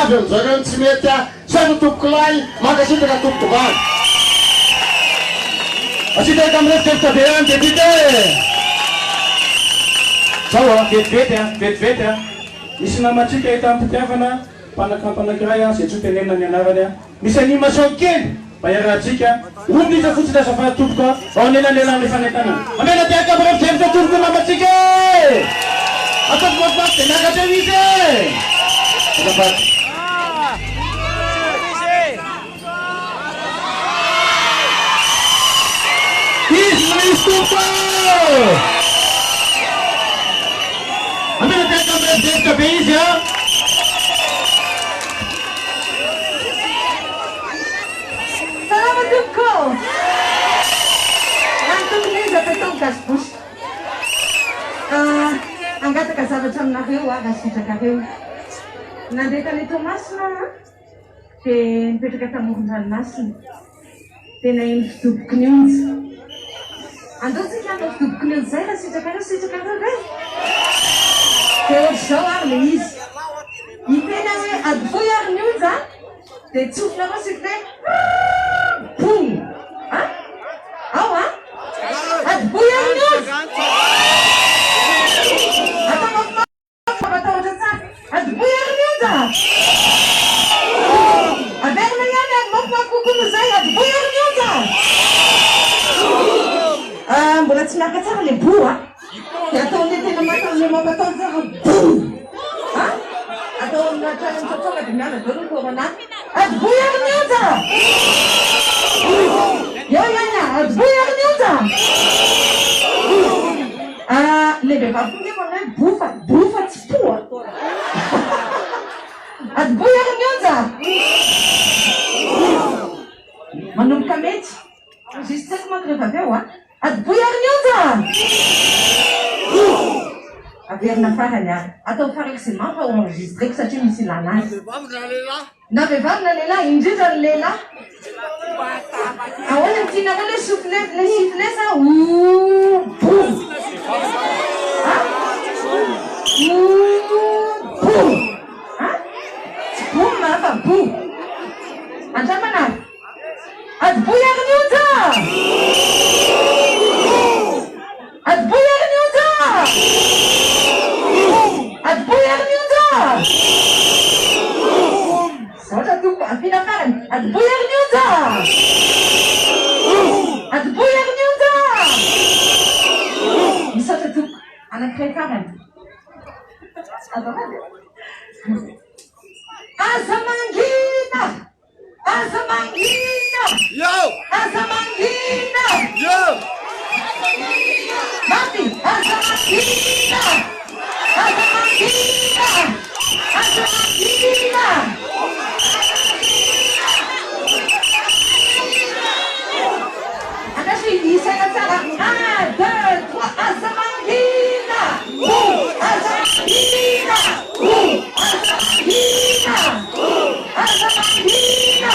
Avy amin'izareo ny tsy mety a! Misaotra tompokolahy, mankasitraka tompokovavy. Asitraka amin'ny rivotrevitra be ihany député! Zao a, vetivety a, vetivety a, misy namantsika eto am-pitiavana, mpanakanto anankiray a, izay tsy ho tenenina ny anarany a, misy animation kely mba iarahantsika, roa minitra fotsiny azafady tompoko a, ao anelanelan'ilay fanentanana. Amena tehaka amin'ny rivotrevitra tompoko ny namantsika e! Ataovy mafimafy dia miakatra eo izy e! Azafady. Izy no izy tompoko ô! Amena tehaka amin'ny rivotrevitra be izy a! Salama tompoko ô! Raha ny tokony ho izy apetao ny cache bouche. Hangataka zavatra aminareo aho raha sitrakareo. Nandeha tany Toamasina aho dia nipetraka tamoron-dranomasina dia naheno fidoboky ny onja. Andao tsika hanao fidoboky ny onja izay raha sitrakareo, sitrakareo ve? Dia ohatr'izao ary ilay izy. Hiteny aho hoe adoboy ary ny onja dia tsofinareo sifflet boum! A? Ao a? Adoboy ary ny onja! Atao mafimafy. Mampatahotra tsara. Adoboy ary ny onja! Averina ihany ary mafimafy kokoa noho izay. Adoboy ary ny onja! Ah, mbola tsy miaraka tsara le bo a. Dia ataon'le tena matahotra mampatahotra tsara bo. Ah? Atao amin'ny hatrany amin'ny tsatsaka dia miala daholo ny corona. Adoboy ary ny onja! Eo ihany a! Adoboy ary ny onja! Ah, le vehivavy koa nge manao hoe bofa, bofa tsy poa. Adoboy ary ny onja! Manomboka mety. Juste tsy haiko manko rehefa avy eo a. Adoboy ary ny onja! Averina farany ary. Atao farak'izay mafy fa ho enregistreko satria misy ilana azy. Na vehivavy na lehilahy, indrindra ny lehilahy. Ahoana ny tianareo le souffle, le sifflet sa ouh boum? Ah? Ouh boum? Ah? Tsy boum fa boum. Andramana ary. Adoboy ary ny onja! Adoboy ary ny onja! Adoboy ary ny onja! Misaotra tompoko, ampiana farany. Adoboy ary ny onja! Adoboy ary ny onja! Misaotra tompoko. Anankiray farany. Azafady. Aza mangina! Aza mangina! Aza mangina! Mafy! Aza mangina! Aza mangina! Aza mangina! Andraso hisaina tsara. Un, deux, trois. Aza mangina! Aza mangina! Aza mangina! Aza mangina!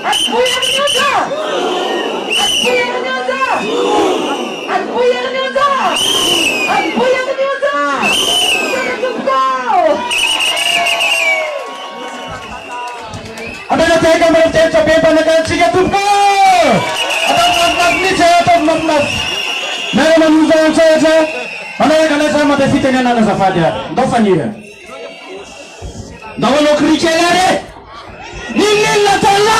Adoboy amin'ny onja! Adoboy amin'ny onja! Adoboy amin'ny onja! Adoboy amin'ny onja! Misaotra tompoko! Ametrapetraka mirefodrefotra be mpanjakantsika tompoko! Ataovy mafimafy mihitsy e, ataovy mafimafy. Miara manonja an-tsehatra, manaraka anay za mandray fitenenana azafady ary. Ndao Faniry a. Ndao hanao cri kely ary e! N'inon'inona ataonà!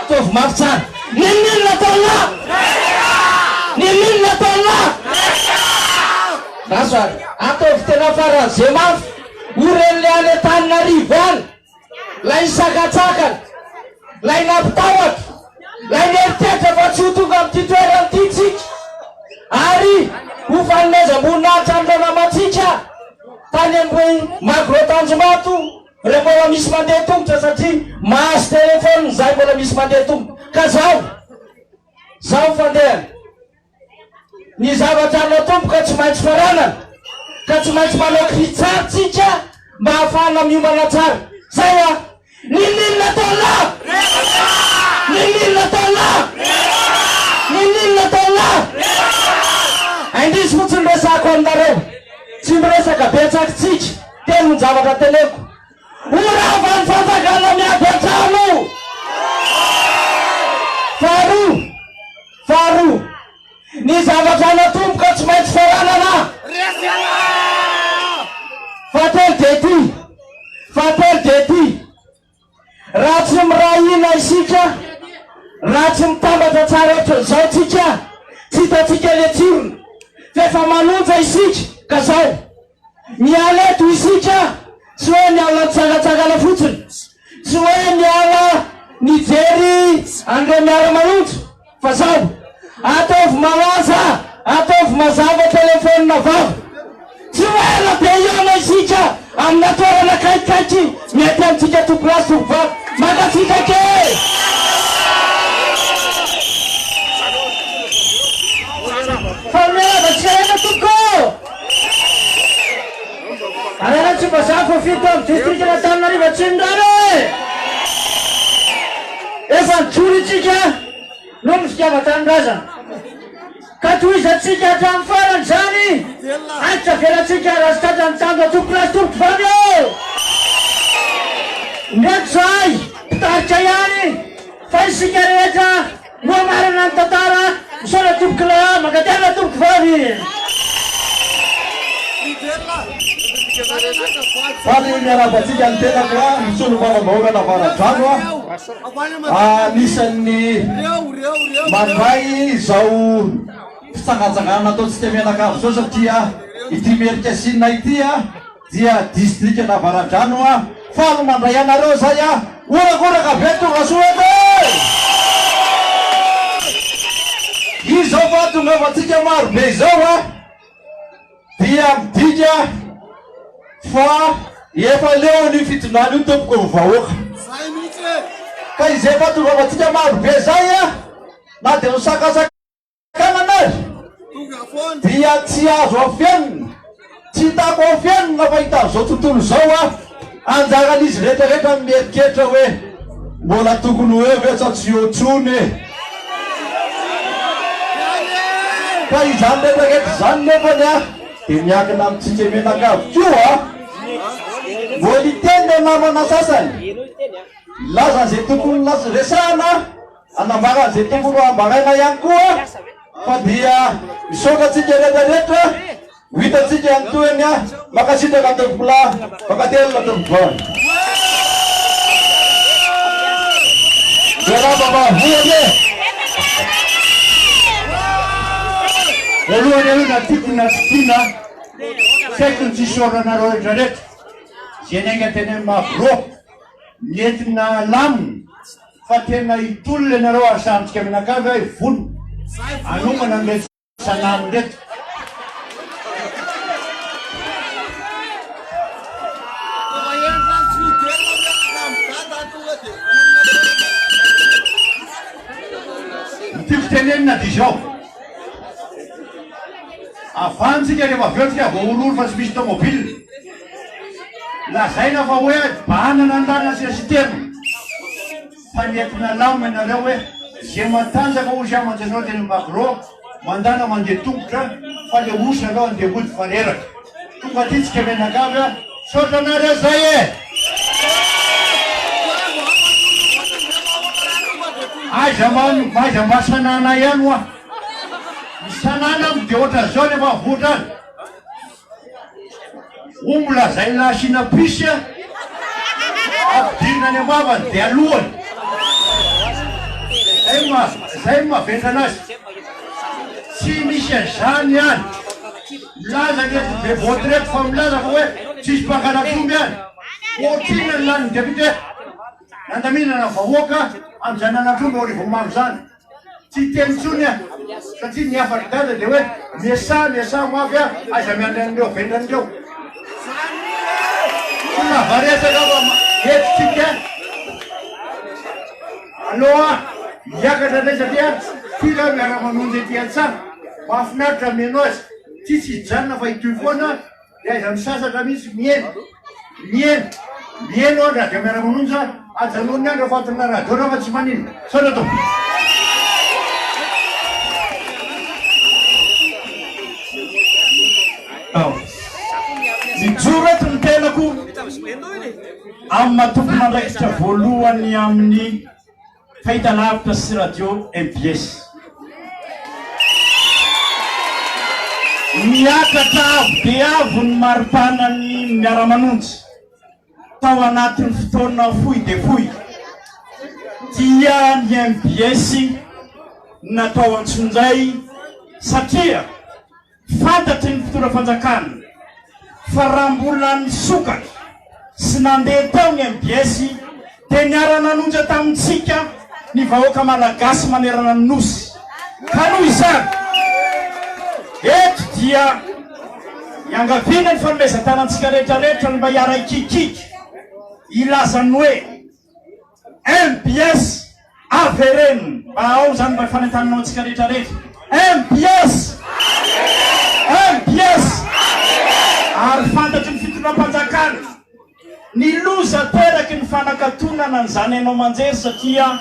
Ataovy mafy tsara. N'inon'inona ataonà! N'inon'inona ataonà! Andraso ary. Ataovy tena faran'izay mafy. Ho ren'ilay any Antananarivo any. Ilay nisakatsakana. Ilay nampitahotra. Ilay nieritreritra fa tsy ho tonga amin'ity toerana ity tsika. Ary ho fanomezam-boninahitra an'ireo namantsika tany amin'ny Magro Tanjombato. Reo mbola misy mandeha tongotra satria mahazo téléphone zay mbola misy mandeha tongotra ka zao zao fandehany ny zavatra natomboka tsy maintsy faranana ka tsy maintsy manao cri tsara tsika mba hahafahana miomana tsara zay a N'inon'inona ataonao N'inon'inona ataonao N'inon'inona ataonao Indrisy fotsiny resahako aminareo tsy miresaka betsaka tsika Telo ny zavatra teneniko. fitondrana miady an-trano. Faharoa, faharoa, ny zavatra natomboka tsy maintsy faranana. Fahatelo dia ity, fahatelo dia ity. Raha tsy miray hina isika, raha tsy mitambatra tsara ohatran'izao tsika, tsy hitantsika le tsirony. Fa efa manonja isika ka zao. Miala eto isika, tsy hoe miala nitsangantsangana fotsiny, tsy hoe miala nijery an'ireo miara-manonja, fa zao, ataovy malaza, ataovy mazava telefaonina vava. Tsy ho ela dia hihaona isika amina toerana akaikikaiky mety amintsika tompolahy sy tompovavy. Mankasitraka e! Fanomezana antsika rehetra tompoko ô! Arena Tsimbazaza voafidy tao amin'ny distrikan'Antananarivo Atsimondrano e! Efa nijoro isika noho ny fitiavan-tanindrazana. Ka tohizantsika hatramin'ny farany izany, ary tsy avelantsika raha tsy tratra ny tanjona tompokolahy sy tompokovavy ô! Ndreto izahay mpitarika ihany fa isika rehetra no hamarana ny tantara, misaotra tompokolahy, mankatelina tompokovavy! Faly miarahaba antsika ny tenako a, solombavambahoakan'Avaradrano a, anisan'ny mandray izao fitsangatsanganana ataontsika mianakavy izao satria ity Merikasinina ity a dia distrikan'Avaradrano a, faly mandray anareo zay a, horakoraka be tongasoa eto e! Izao fahatongavantsika maro be izao a. dia midika fa efa leo an'io fitondrana io tompoko ny vahoaka. Ka izay fahatongavantsika maro be zay a, na dia nosakasakanana ary dia tsy azo afenina, tsy hitako afenina fa hitan'izao tontolo izao a, anjaran'izy rehetra rehetra ny mieritreritra hoe mbola tokony ho eo ve sa tsy eo intsony e. Ka izany rehetra rehetra izany nefany a dia miankina amintsika mianakavy koa a! Mbola hiteny ireo namana sasany, hilaza an'izay tokony resahana, hanambara an'izay tokony ho ambaraina ihany koa fa dia misaotra antsika rehetra rehetra. Ho hitantsika ny tohiny a! Mankasitraka tompokolahy, mankatelina tompokovavy. Miarahaba mahavoa anie. Voalohany aloha na tiako na tsy tiana, tsy haiko ny tsy hisaorana anareo rehetra rehetra izay niainga teny amin'ny Magro, nentina lamina fa tena hitolona ianareo ary sahantsika mianakavy aho hivonona hanomana an'ireto Salamo ireto. Ny tiako tenenina dia izao, avantsika rehefa avy eo tsika voahorohoro fa tsy misy tomobile, lazaina fa hoe bahanana ny lalana sy citerne. Fa nentina lamina ianareo hoe ze matanjaka ozy aho mandeha teny magro mandana mandeha tongotra fa le osy aleo andeha hody fa reraka. Tonga aty tsika mianakavy a! Misaotra anareo zay e! Aiza mba aiza mba sanana ihany hoa! Ny sanana amiko de ohatran'izao ny ambanivohitra any. Omby lazaina asiana puce ampidirina any am-bavany dia alohany. Zay no zay no mahavendrana azy. Tsy misy an'izany any. Milaza ny eto Bevoty reto fa milaza fa hoe tsisy mpangalatr'omby any. Ohatrinona ny lanin'ny député nandaminana vahoaka amin'izany halatr'omby ao Arivonimamo izany. Tsy hiteny intsony aho satria ny hafatr'i Dada dia hoe miasà miasà mafy aho, aiza miandry an'ireo vendrana ireo. Tsy lava resaka fa eto tsika aloha hiakatra indray satria ty raha miara-manonja ety an-tsaha. Mahafinaritra mihaino azy. Ty tsy hijanona fa hitohy foana. Dia aiza misasatra mihitsy mieno mieno mieno an radio miara-manonja ajanony any raha fatina radio reo fa tsy manino misaotra tompoko. Mijoro eto ny tenako. Amin'ny maha tompon'andraikitra voalohany amin'ny fahitalavitra sy radio mbs. Niakatra avo dia avo ny maripanan'ny Miara-manonja tao anatin'ny fotoana fohy dia fohy dia ny mbs natao antsonjay satria Fantatry ny mpitondra fanjakana fa raha mbola nisokatra sy nandeha teo ny mbs dia niara-nanonja tamintsika ny vahoaka Malagasy manerana ny Nosy. Ka noho izany, eto dia iangaviana ny fanomezan-tanantsika rehetra rehetra ny mba hiara-hikikiky hilaza ny hoe, Mbs avereno mba ao zany mba fanentanana antsika rehetra rehetra mbs mbs ary fantatry ny fitondram-panjakana ny loza ateraky ny fanakatonana an'izany haino aman-jery satria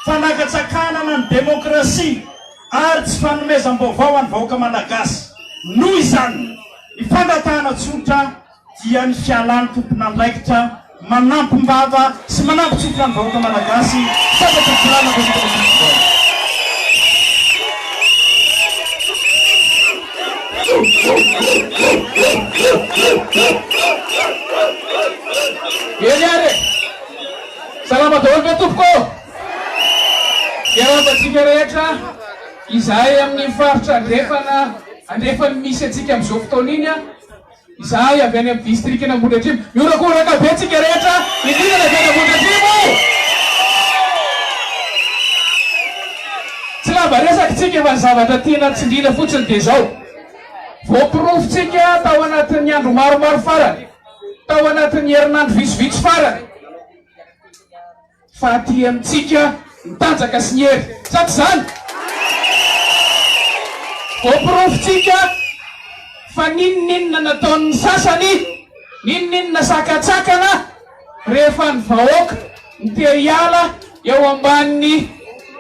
fanakatsakanana ny demokrasia ary tsy fanomezam-baovao an'ny vahoaka malagasy noho izany ny fangatahana tsotra dia ny fialan'ny tompon'andraikitra manampim-bava sy manampin-tsofina ny vahoaka Malagasy sambatra volana vao vita ny vaovao. Eny ary e! Salama daholo ve tompoko ô? Miarahaba antsika rehetra izahay amin'ny faritra andrefana, andrefan'ny misy antsika amin'izao fotoana iny an! Izahay avy any amin'ny distrikan'Ambohidratrimo. Mihorakoraka be tsika rehetra, indrindra ny avy any Ambohidratrimo! Tsy lava resaka tsika fa ny zavatra tiana tsindriana fotsiny dia izao, voaporofontsika tao anatin'ny andro maromaro farany, tao anatin'ny herinandro vitsivitsy farany, Fa aty amintsika ny tanjaka sy ny hery. Sa tsy izany? Voaporofontsika fa n'inon'inona nataon'ny sasany, n'inon'inona sakantsakana, rehefa ny vahoaka no te hiala eo ambanin'ny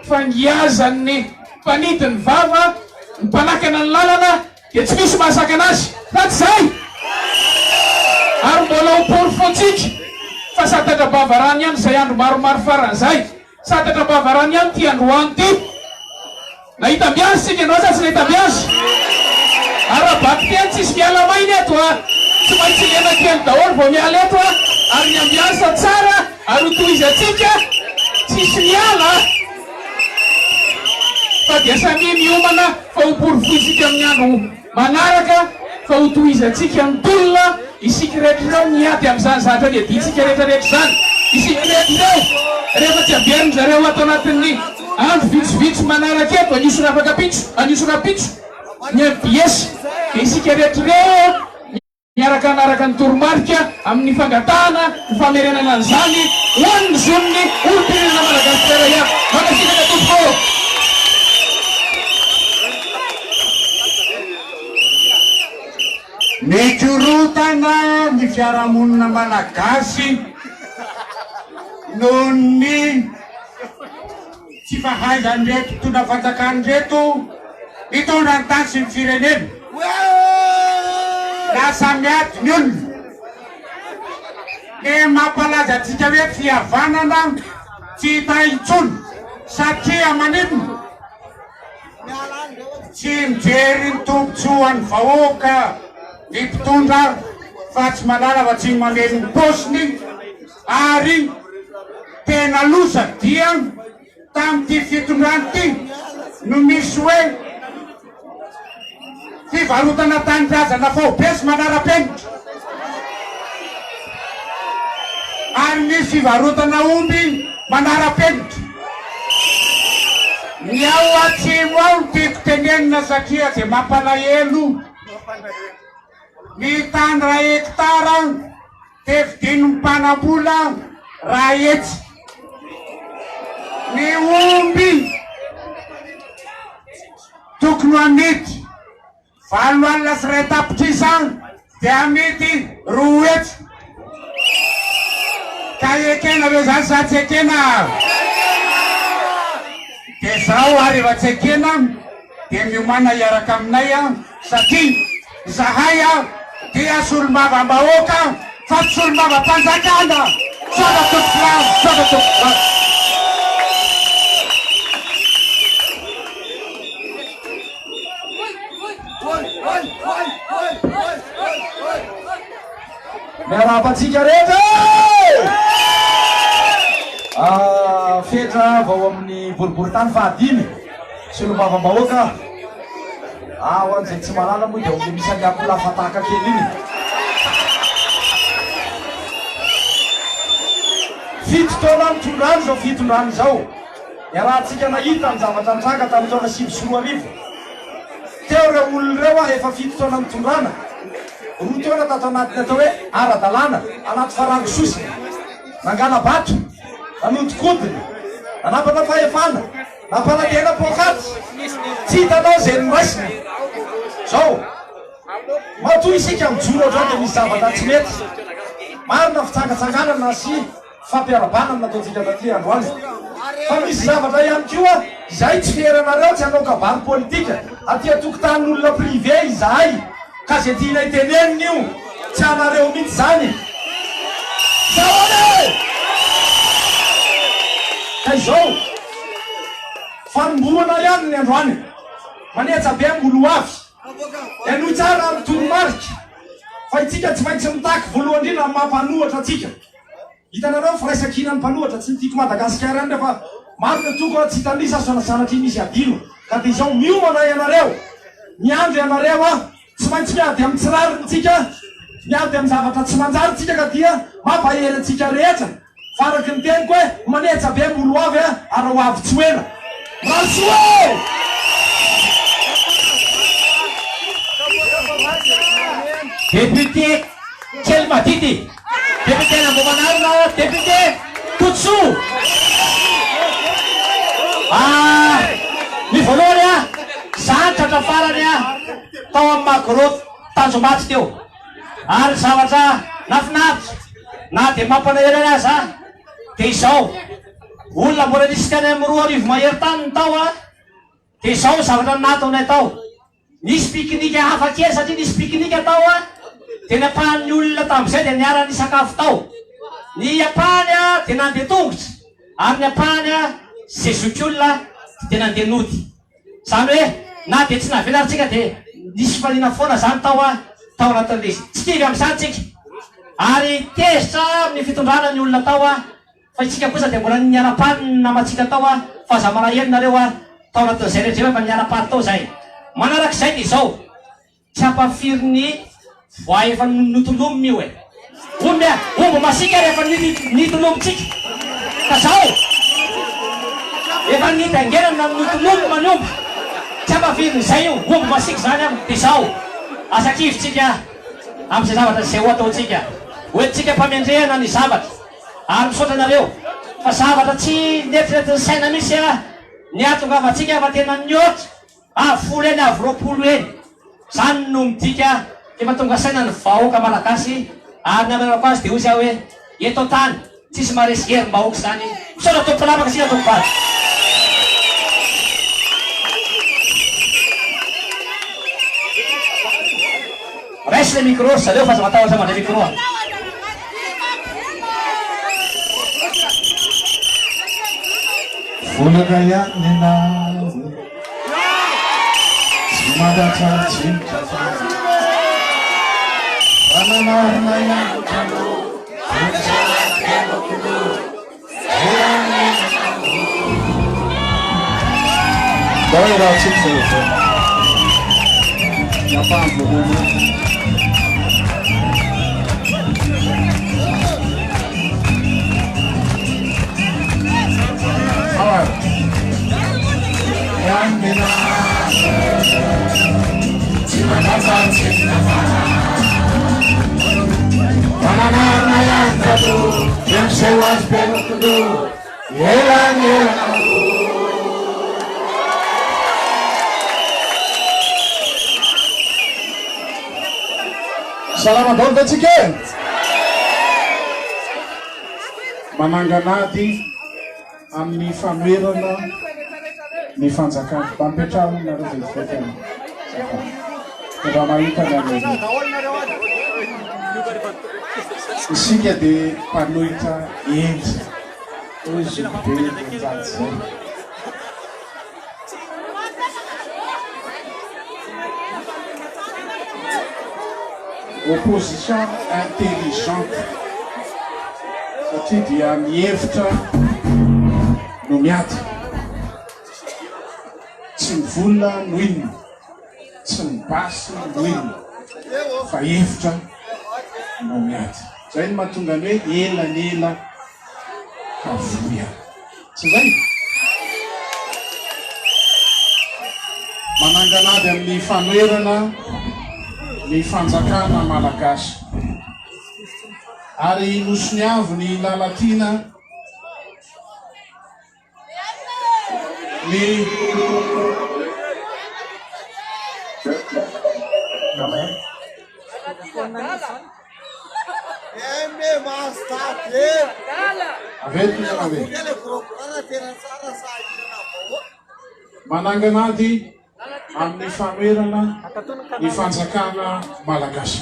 fangiazan'ny mpanidy ny vava, ny mpanakana ny lalana, Dia tsy misy mahasakana azy fa tsy izay! Ary mbola ho porofontsika fa santatra am-bava rano ihany izay andro maromaro farany izay. Santatra am-bava rano ihany ity androany ity. Nahita ambiazy isika androany sa tsy nahita ambiazy? Ara-bakiteny tsisy miala maina eto a! Tsy maintsy lena kely daholo vao miala eto a! Ary ny ambiansa tsara ary ho tohizantsika tsisy miala a! Fa dia samia miomana fa ho porofointsika amin'ny andro manaraka fa ho tohizantsika ny tolona, isika rehetra ireo miady amin'izany zavatra niadiantsika rehetra rehetra izany, isika rehetra ireo rehefa tsy averin-dry zareo ato anatin'ny andro vitsivitsy manaraka eto, anio sy rafakampitso, anio sy rahampitso, ny mbs, dia isika rehetra ireo. Miaraka hanaraka ny toromarika amin'ny fangatahana ny famerenana an'izany ho an'ny zon'ny olom-pirenena Malagasy tsirairay avy. Mankasitraka tompoko ô! Mikorontana ny fiarahamonina malagasy noho ny tsy fahaizan'ireto mpitondra fanjakana ireto mitondra ny tany sy ny firenena. Lasa miady ny olona. Ny mampalaza antsika hoe fihavanana tsy hita intsony satria maninona? Tsy mijery ny tombontsoan'ny vahoaka ny mpitondra fa tsy mahalala fa tsy ny mameno ny paosiny. Ary tena loza dia tamin'ity fitondrana ity no misy hoe fivarotana tanindrazana faobe sy manara-penitra. Ary misy fivarotana omby manara-penitra. Ny ao atsimo ao no tiako tenenina satria dia mampalahelo ny tany iray hectare. Dia vidin'ny mpanam-bola raha etsy. Ny omby tokony ho amidy 108 000 dia amidy 200. Ka ekena ve zany sa tsy ekena? Dia zao ary efa tsy ekena dia miomàna hiaraka aminay satria Izahay dia solombavambahoaka fa tsy solombavampanjakana. Misaotra tompokolahy, misaotra tompokovavy. Miarahaba antsika rehetra e! Fetra vao amin'ny boriborintany fahadimy, solombavambahoaka. Ah, ho an'izay tsy mahalala moa dia ao amin'ilay misy an'ilay akoholahy fataka kely iny. Fito taona nitondrany izao fitondrana izao. Niarahantsika nahita ny zavatra nitranga tamin'ny taona 2009. Teo ireo olona ireo ah, efa fito taona nitondrana. Roa taona tato anatin'ny atao hoe ara-dalàna, anaty farango sosona. Nangala-bato, nanodikodina, nanampatra fahefana. Nampanantena poakaty, tsy hitanao izay noraisina. Zao, matoa isika mijoro hatrany dia misy zavatra tsy mety. Marina fitsangatsanganana sy fampiarahabana no nataontsika taty androany. Fa misy zavatra ihany koa izay tsy feranareo tsy hanao kabary politika aty an-tokotanin'olona privé izahay. Ka ze tianay tenenina io tsy anareo mihitsy zany. Zahoana e! Ka izao, fanombohana ihany ny androany. Manetsa be mbola ho avy. Henoy tsara ny toromarika fa itsika tsy maintsy mitaky voalohany indrindra ny maha mpanohatra antsika. Hitanareo ny firaisankinan'ny mpanohatra, tsy ny tiako Madagasikara ihany rehefa maro ny antoko tsy hitanisa aza sanatria misy adino ka dia izao miomana ianareo, miandry ianareo aho, tsy maintsy miady amin'ny tsy rariny tsika, miady amin'ny zavatra tsy manjary tsika ka dia mampahery antsika rehetra fa araky ny teniko hoe manetsa be mbola ho avy ary ho avy tsy ho ela. Mirary soa e! Député kely madity. Député Ambohimanarina, député Todisoa. Ah, ny voalohany ah, za tratra farany ah, tao amin'ny Magro Tanjombato teo. Ary zavatra nafinaritra na dia mampalahelo ahy aza dia izao, olona mbola nisy tany amin'ny 2000 mahery tany ny tao ah, dia izao zavatra nataonay tao. Nisy pique-nique hafa kely satria nisy pique-nique tao an, dia ny ampahan'ny olona tamin'izay dia niara-nisakafo tao. Ny ampahany dia nandeha tongotra ary ny ampahany izay zokiolona dia nandeha nody. Izany hoe na dia tsy navela ary tsika dia nisy fifaliana foana izany tao an, tao anatin'ilay izy. Tsy kivy amin'izany tsika ary tezitra amin'ny fitondrana ny olona tao an. Fa isika kosa dia mbola niara-paly ny namantsika tao a, fa aza malahelo nareo a, tao anatin'izay rehetra izay fa niara-paly tao zahay. Manarak'izay dia izao, tsy hampafiry ny voay efa notolominy io e. Omby a, omby masiaka ary efa nitolomintsika. Ka zao, efa nitaingenana notolomina ny omby. Tsy hampafirin'izay io, omby masiaka izany an. Dia izao, aza kivy tsika amin'izay zavatra izay ho ataontsika. Hoentintsika am-pamendrehana ny zavatra. Ary misaotra anareo fa zavatra tsy neritreretin'ny saina mihitsy a ny hahatongavantsika fa tena nihoatra avo folo heny avo 20 heny. Zany no midika efa tonga saina ny vahoaka malagasy ary ny hamerako azy dia hoy za hoe eto an-tany tsisy maharesy herim-bahoaka izany. Misaotra tompoko lamaka isika tompoko vavy. Raiso le micro ry zareo fa aza matahotra mandray micro a. Volana ihany nenao Tsy mandatra tsy mitafa Fa namarina ihany ianao Ndao iarahantsika izay izao. Ny ampahany voalohany ihany. Salama daholo ve tsika e? Manangana ady amin'ny fanoherana ny fanjakana. Mba mipetraha aloha nareo vetivety any. Azafady. Mba mahita ny any aoriana. Isika dia mpanohitra hendry, hoy zokibe Njady izay. Opposition intelligente satria dia ny hevitra no miady. Tsy ny vola no inona, tsy ny basy no inona fa hevitra no miady. Izay no mahatonga ny hoe ela ny ela ka voa ihany. Tsy izay? Manangana ady amin'ny fanoherana ny fanjakana malagasy. Ary nosoniavin'i Lalatiana ny Manangana ady amin'ny fanoherana ny fanjakana malagasy.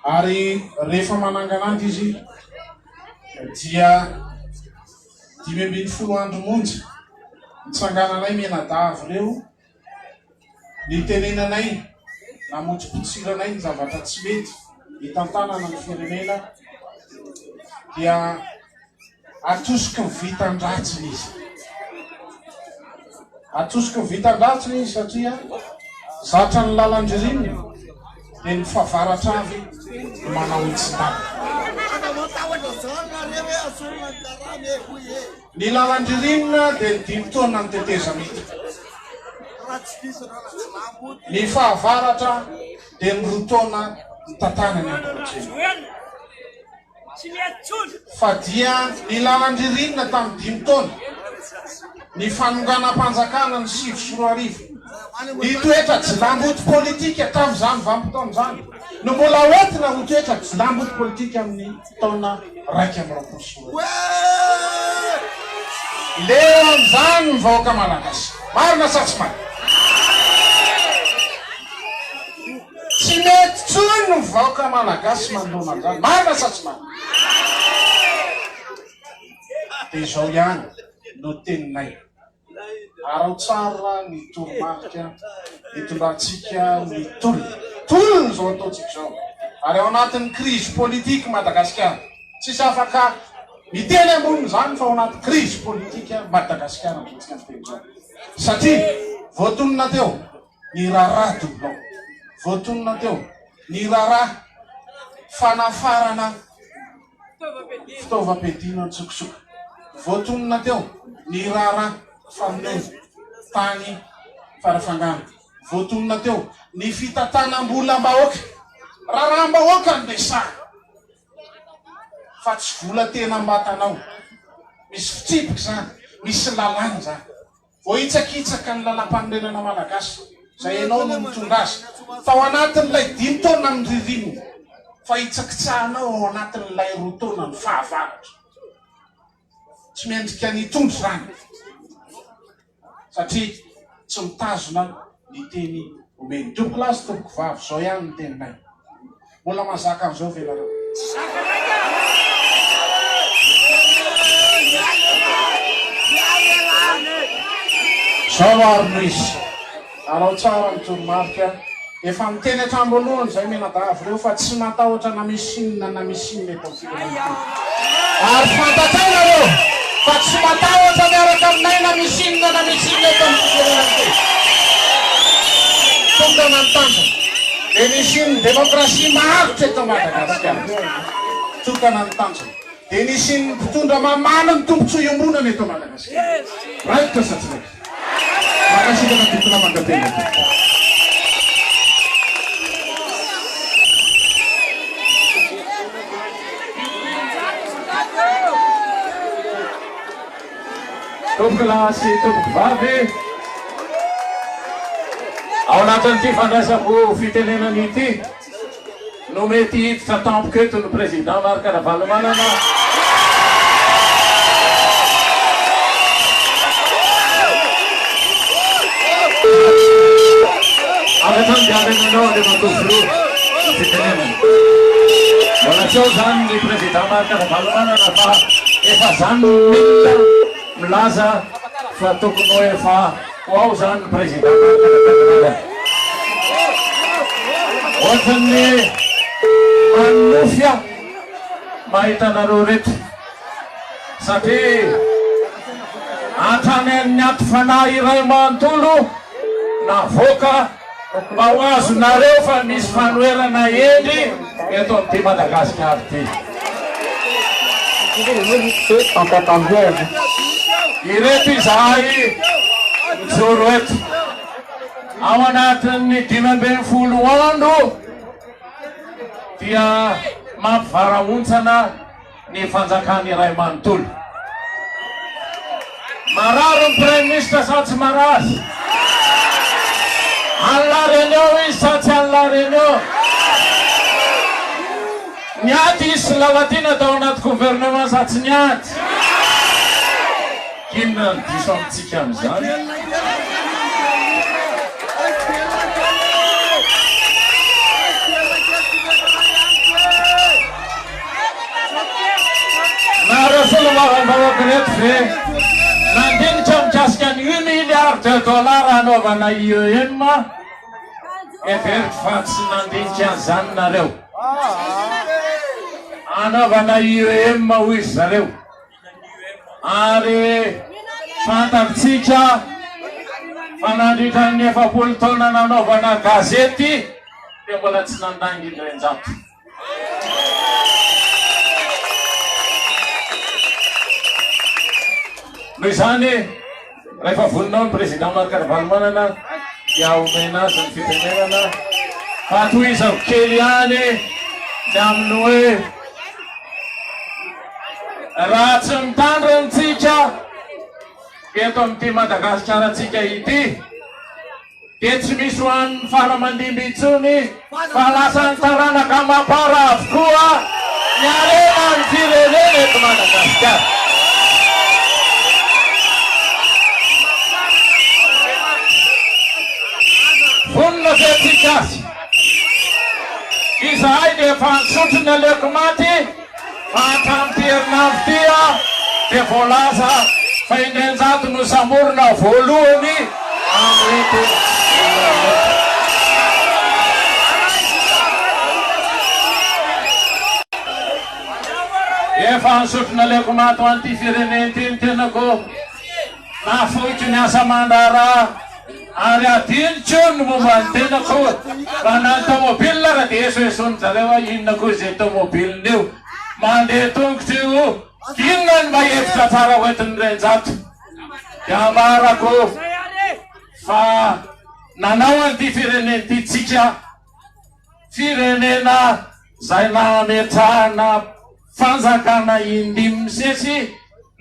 Ary rehefa manangana ady izy dia 15 andro monja nitsangananay mianadahy ireo. Nitenenanay, namotsipotsiranay ny zavatra tsy mety hitantanana ny firenena dia atosiky ny vitan-dratsiny izy. Atosiky ny vitan-dratsiny izy satria zatra ny lalan-dririnina dia ny favaratra avy no manao hitsin-dalana. Ny lalan-dririnina dia ny dimy taona ny tetezamita. Ny fahavaratra dia ny roa taona nitantanany Andry Rajoelina. Fa dia ny lalan-dririnina tamin'ny dimy taona, ny fanonganam-panjakana ny 2009, ny toetra jilamboto politika tamin'izany vanim-potoana izany no mbola hoentina ho toetra jilamboto politika amin'ny taona 2021. Leo amin'izany ny vahoaka malagasy. Marina sa tsy marina? Tsy mety intsony ny vahoaka malagasy manoloana an'izany. Marina sa tsy marina? Dia izao ihany no teninay. Araho tsara ny toromarika hitondrantsika ny tolona. Tolona izao ataontsika izao. Ary ao anatin'ny crise politique Madagasikara. Tsisy afaka miteny ambonin'izany fa ao anaty crise politique Madagasikara amin'izao tsika miteny izao. Satria voatonona teo ny raharaha doublon. Voatonona teo ny raharaha fanafarana fitaovam-piadiana an-tsokosoko. Voatonona teo ny raharaha famonoana tany Farafangana. Voatonona teo ny fitantanam-bolam-bahoaka. Raharaham-bahoaka no resahana fa tsy vola tena am-batanao. Misy fitsipika izany, misy lalàna izany. Voahitsakitsaka ny lalàmpanorenana malagasy izay ianao no mitondra azy tao anatin'ilay dimy taona ny ririnina fa hitsakitsahanao ao anatin'ilay roa taona ny fahavaratra. Tsy mendrika ny hitondra izany satria tsy mitazona ny teny omeny. Tompokolahy sy tompokovavy, izao ihany ny teninay. Mbola mahazaka an'izao ve nareo? Tsy zakanay ka! Zao ary no izy. Araho tsara ny toromarika. Efa niteny hatramin'ny voalohany izay mianadahy avy ireo fa tsy matahotra na misy inona na misy inona eto amin'ny firenena ity. Ary fantatray nareo fa tsy matahotra miaraka aminay na misy inona na misy inona eto amin'ity firenena ity. Tokana ny tanjona dia ny hisian'ny demokrasia maharitra eto Madagasikara. Tokana ny tanjona dia ny hisian'ny mpitondra mamaly ny tombontsoa iombonana eto Madagasikara. Raikitra sa tsy raikitra? Mankasitraka tompona mankatelina tompoko. Tompokolahy sy tompokovavy, ao anatin'ity fandraisako fitenenana ity, no mety hiditra tampoka eto ny Président Marc Ravalomanana. Avy hatrany dia avy aminao Andriamatoa Filoha ny fitenenana. Mbola. Mbola tsy ao izany ny Président Marc Ravalomanana fa efa zany ny milina milaza fa tokony ho efa ho ao izany ny Président Marc Ravalomanana. Ohatran'ny manonofy aho mahita anareo reto satria hatrany amin'ny aty fanahy iray manontolo navoaka Mba ho azonareo fa misy fanoherana hendry eto amin'ity Madagasikara ity. Ireto izahay mijoro eto. Ao anatin'ny 15 andro dia mampivarahontsana ny fanjakana iray manontolo. Marary ny Praiminisitra sa tsy marary? Any La Réunion izy sa tsy any La Réunion? Niady izy sy Lalatiana tao anaty gouvernement sa tsy niady? Inona no diso amintsika amin'izany? Nareo solombavambahoaka ireto ve nandinika mikasika ny un milliard de dollars hanaovana IEM? Heveriko fa tsy nandinika an'izany nareo. Hanaovana IEM hoy ry zareo. Ary fantatsika fa nandritra ny 40 taona nanaovana gazety dia mbola tsy nandainga indrainjato. Noho izany, rehefa vonona ao ny Président Marc Ravalomanana dia omena azy ny fitenenana fa tohizako kely ihany ny amin'ny hoe raha tsy mitandrina tsika eto amin'ity Madagasikara-tsika ity dia tsy misy ho an'ny fara aman-dimby intsony fa lasan'ny taranaka amam-para avokoa ny harenan'ny firenena eto Madagasikara. Vonona ve tsika azy? Izahay dia efa nisotro ny aleoko maty. Fa hatramin'ity herinandro ity dia voalaza fa indrenjato no samborina voalohany amin'ireto olona ireto. Efa nisotro naleoko maty ho an'ity firenena ity ny tenako, nafoiko ny asa aman-draharaha ary adinoko ny momba ny tenako fa na ny tomobile ara dia esoesoin-jareo hoe inona koa izay tomobile io, mandeha tongotra io, inona no mba hevitra tsara hoentin'ny Renjato? Dia ambarako fa nanao an'ity firenena ity tsika, firenena izay nametrahana fanjakana indimy misesy,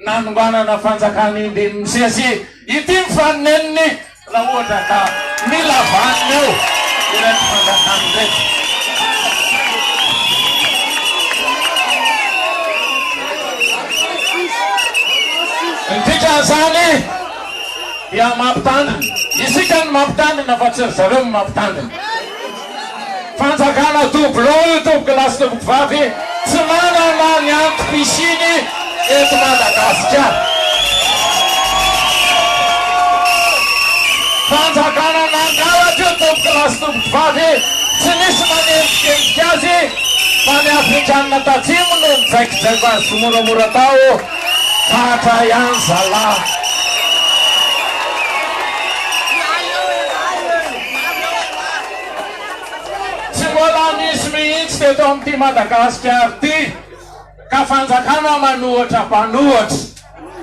nanonganana fanjakana indimy misesy, ity ny fanineniny raha ohatra ka mila vanona eo ireto fanjakana ireto. Ny dikan'izany dia mampitandrina, isika no mampitandrina fa tsy ry zareo no mampitandrina. Fanjakana doublon io tompoko lahy sy tompoko vavy tsy manana ny antom-pisiany eto Madagasikara. Fanjakana nangalatra io tompoko lahy sy tompoko vavy tsy nisy nanendrikendrika azy fa ny Afrikanina tatsimo no nijaikojaiko azy tsimoramora tao tratra ihany zalahy. Tsy mbola nisy mihitsy teto amin'ity Madagasikara ity ka fanjakana manohatra mpanohatra.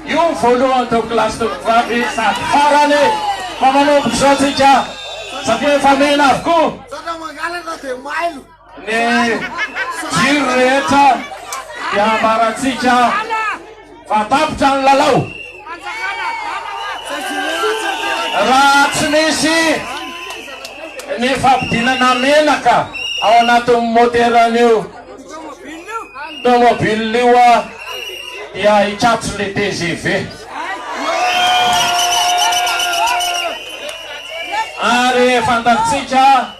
Io ny voalohany teo kilasy tovovavy sady farany fa manomboka izao tsika satria efa mena avokoa ny jiro rehetra dia ambarantsika fa tapitra ny lalao. Raha tsy misy ny fampidinana menaka ao anatin'ny moteran'io tomobile io dia hikatso le tgv. Ary fantatsika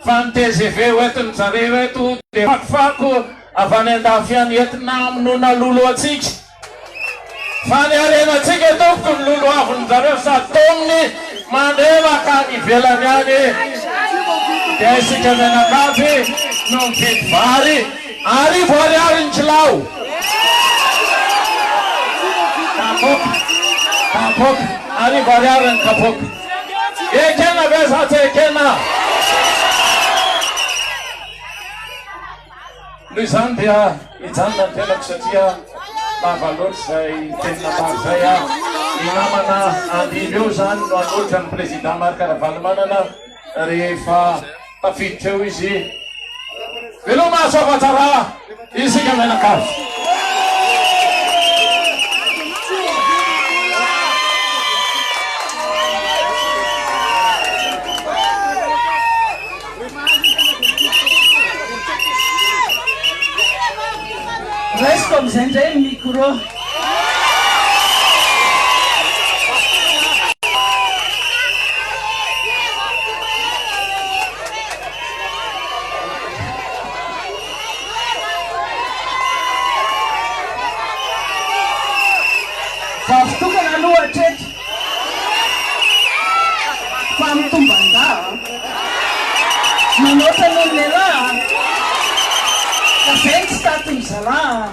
fa ny tgv hoentin-dry zareo eto dia fakofako. Avy any andafy any entina hamonoana lolo antsika. Fa ny harenantsika tompoko ny lolohavin zareo sady taominy mandeha makany ivelany any dia isika mianakavy no mividy vary arivo ariary ny kilao. Kapoaka, kapoaka, arivo ariary ny kapoaka. Ekena ve sa tsy ekena? Noho izany dia hijanona ny tenako satria lava loatra izay teny nambara izay aho. Ny namana handimby eo izany no hanolotra ny Président Marc Ravalomanana rehefa tafiditra eo izy. Veloma soavatsara isika mianakavy. Raisiko amin'izay indray ny micro. Vavy tokana aloha hatreto fa mitomban-dahy an! Manoatra noho ny lehilahy an! Ka zay no tsy tatin'ny zalahy an!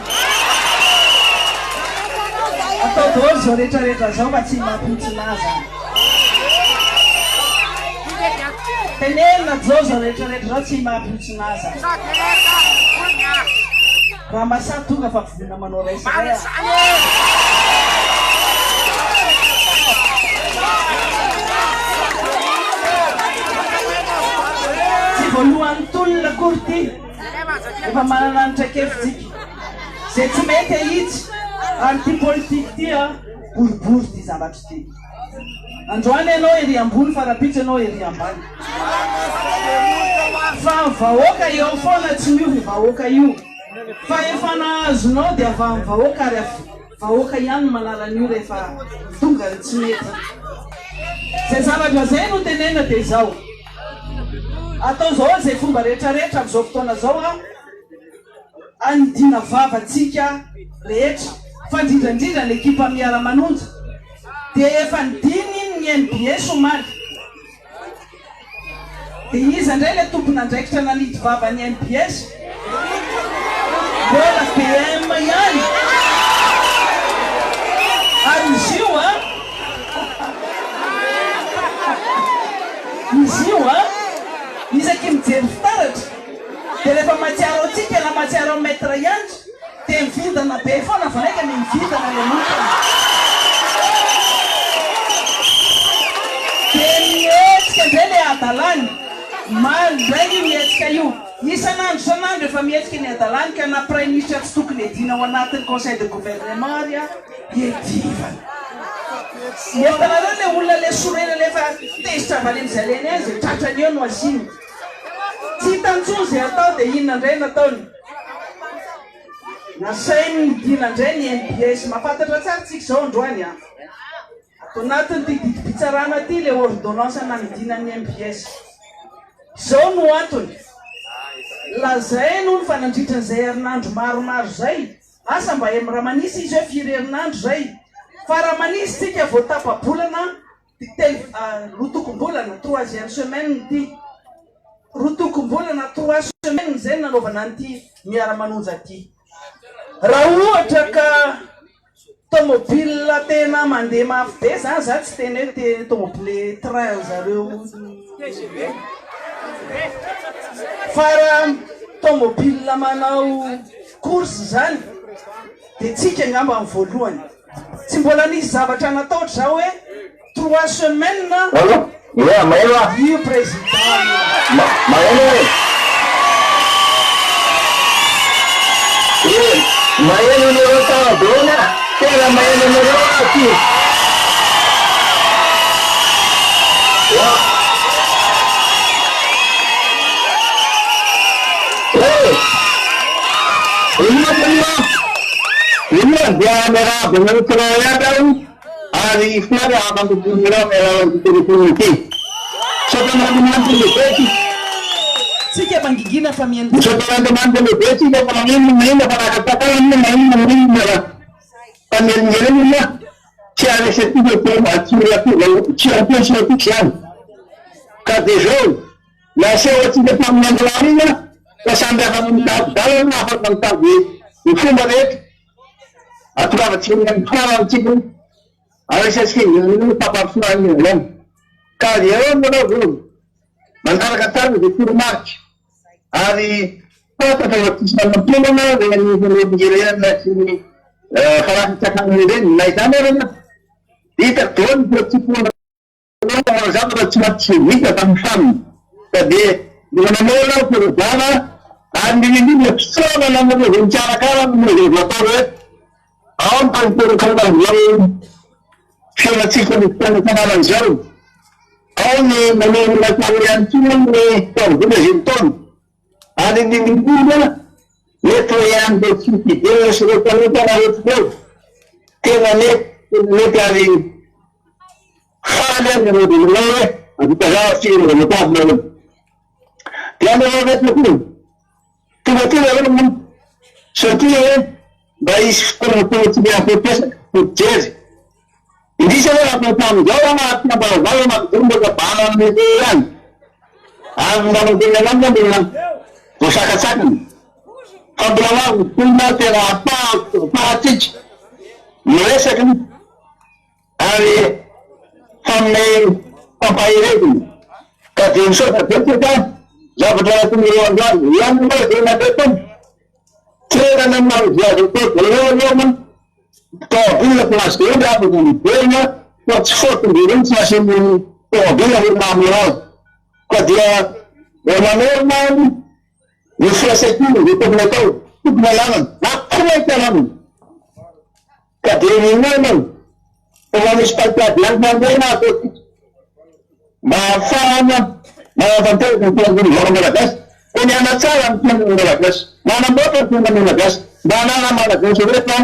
Atao daholo izao rehetra rehetra izao fa tsy mampintsina ahy zany. Tenenina zao izao rehetra rehetra izao tsy mampintsina ahy zany. Raha masahy tonga fa vonona manao raisa iray aho. Tsy voalohan'ny tolona akory ity, efa manana ny traikefa-tsika. Izay tsy mety ahitsy, ary ity politika ity an, boribory ity zavatra ity. Androany ianao ery ambony fa rahampitso ianao ery ambany. Fa ny vahoaka eo foana tsy miova io vahoaka io. Fahefana azonao dia avy amin'ny vahoaka ary avy vahoaka ihany no manala an'io rehefa tonga ny tsy mety. Izay zavatra izay no tenenina dia izao. Atao izao izay fomba rehetra rehetra amin'izao fotoana izao an, anidiana vava antsika rehetra fa indrindra indrindra ny ekipa miara manonja dia efa nidina iny ny mbs omaly. Dia iza indray ilay tompon'andraikitra nanidy vava ny mbs? Mbola BM ihany. Ary izy io an, izy io an, isaky mijery fitaratra dia rehefa mahatsiaro antsika na mahatsiaro an'i Maître Iandry dia mivindana be foana vao mainka mividana ilay mokany. Dia mihetsika indray ilay hadalany. Omaly indray io nihetsika io. Isan'andro isan'andro efa mihetsika ny hadalany ka na praiminisitra tsy tokony hiadiana ao anatin'ny conseil de gouvernement ary hiadivana. Hitanareo ilay olona ilay sorena ilay efa tezitra avy any amin'izay alehany any izay tratrany eo no asiany. Tsy hitany intsony izay atao dia inona indray no ataony? Nasainy nidina indray ny mbs. Mahafantatra tsara tsika izao androany an! Ato anatin'ity didim-pitsarana ity ilay ordonnance nanidina ny mbs. Izao no antony. Lazainy hono fa nandritra an'izay herinandro maromaro izay, asa mba raha manisa izy hoe firy herinandro izay, fa raha manisa tsika vao tapa-bolana Telo, roa tokom-bolana, troisième semaine ity. Roa tokom-bolana, trois semaines izay no nanaovana an'ity miara-manonja ity. Raha ohatra ka tomobile tena mandeha mafy be zany, za tsy teny hoe te tomobile train zareo fa raha tomobile manao course zany dia tsika angamba ny voalohany. Tsy mbola nisy zavatra nataotry za hoe trois semaines Allô? Ia, maheno ah. io président io. Ma, maheno e. E, maheno anareo tsara daholo ah. Tena maheno anareo aho aty. Ia. E, inona moa? Voalohany dia miarahaba anareo tsirairay avy aho ary faly hahafantatry anareo amin'ny alalan'ity telephone ity. Misaotra an'Andriamanitra lehibe isika. Tsika mangingina fa mihaino Misaotra an'Andriamanitra lehibe tsika fa na inona na inona fanakatsakana na inona na inona fanelingelenana tsy haharesy antsika tsy hampiasa antsika izany. Ka dia izao, naseho antsika tamin'ny androany iny fa samby afaka mitady dalana, afaka mitady ny fomba rehetra ahatongavantsika any amin'ny farany tsika, haharesentsika izany fampandrosoana izany. Ka eo ianareo izao, manaraka tsara izay toromarika ary fantatra fa tsisy fanampiana ireny fanelingelenana sy ny fanakatsakana ireny, na izany ary anefa dia hitako daholo ny fihetseham-po. Manao zavatra tsy maintsy vita tamin'ny fanina ka dia mila mamerina ny firodana ary indrindra indrindra fisaorana anareo izay mikarakara ny réservatoire hoe ao ny tanteraka an'izao fiainantsika ny fiainana izao, ao ny mamerina tsara ihany koa ny fahazoana izay mitaona ary indrindra indrindra mety ho ihany ireo tsy fidirana sy ireo mpanota rehetra ireo tena mety tena mety ary Faly aho nanao dia nanao hoe avita zavatra tsy mbola notavina aloha. Dia anareo rehetra koa, tonga aty nareo an, satria hoe mba hisy fotoana ataontsika hampiresaka, hampijery. Indrisy aloha raha atao tamin'izao an, aty am-baravarana mampidoroboka bala amin'ireo ihany. Ary ny mba mandeha miala aminy mbola voasakatsakana. Fa mbola ho avy ny fotoana tena ahafahantsika miresaka. Ary hanome fampaherezana. Ka dia misaotra betsaka zavatra nataonareo androany. Ihany aloha izay nandray Tompo. Toerana maha-izy azy atao daholo aloha manko. Tomobile place daholo afaka miverina fa tsy faute-ndreo ireny tsy nasian'ny tomobile hoe mahamora azy. Ka dia mbola mamerina aho ny firaisankina izay tokony atao, tokony ananana ary tsy maintsy ananana. Ka dia inoana fa mba misy paikady hafa indray ataontsika mba hahafahana manatanteraka ny fiainan'ny vahoaka malagasy, koa ny hanatsara ny fiainan'ny Malagasy, manamboatra ny fiainan'ny Malagasy, mba hananan'ny Malagasy rehetra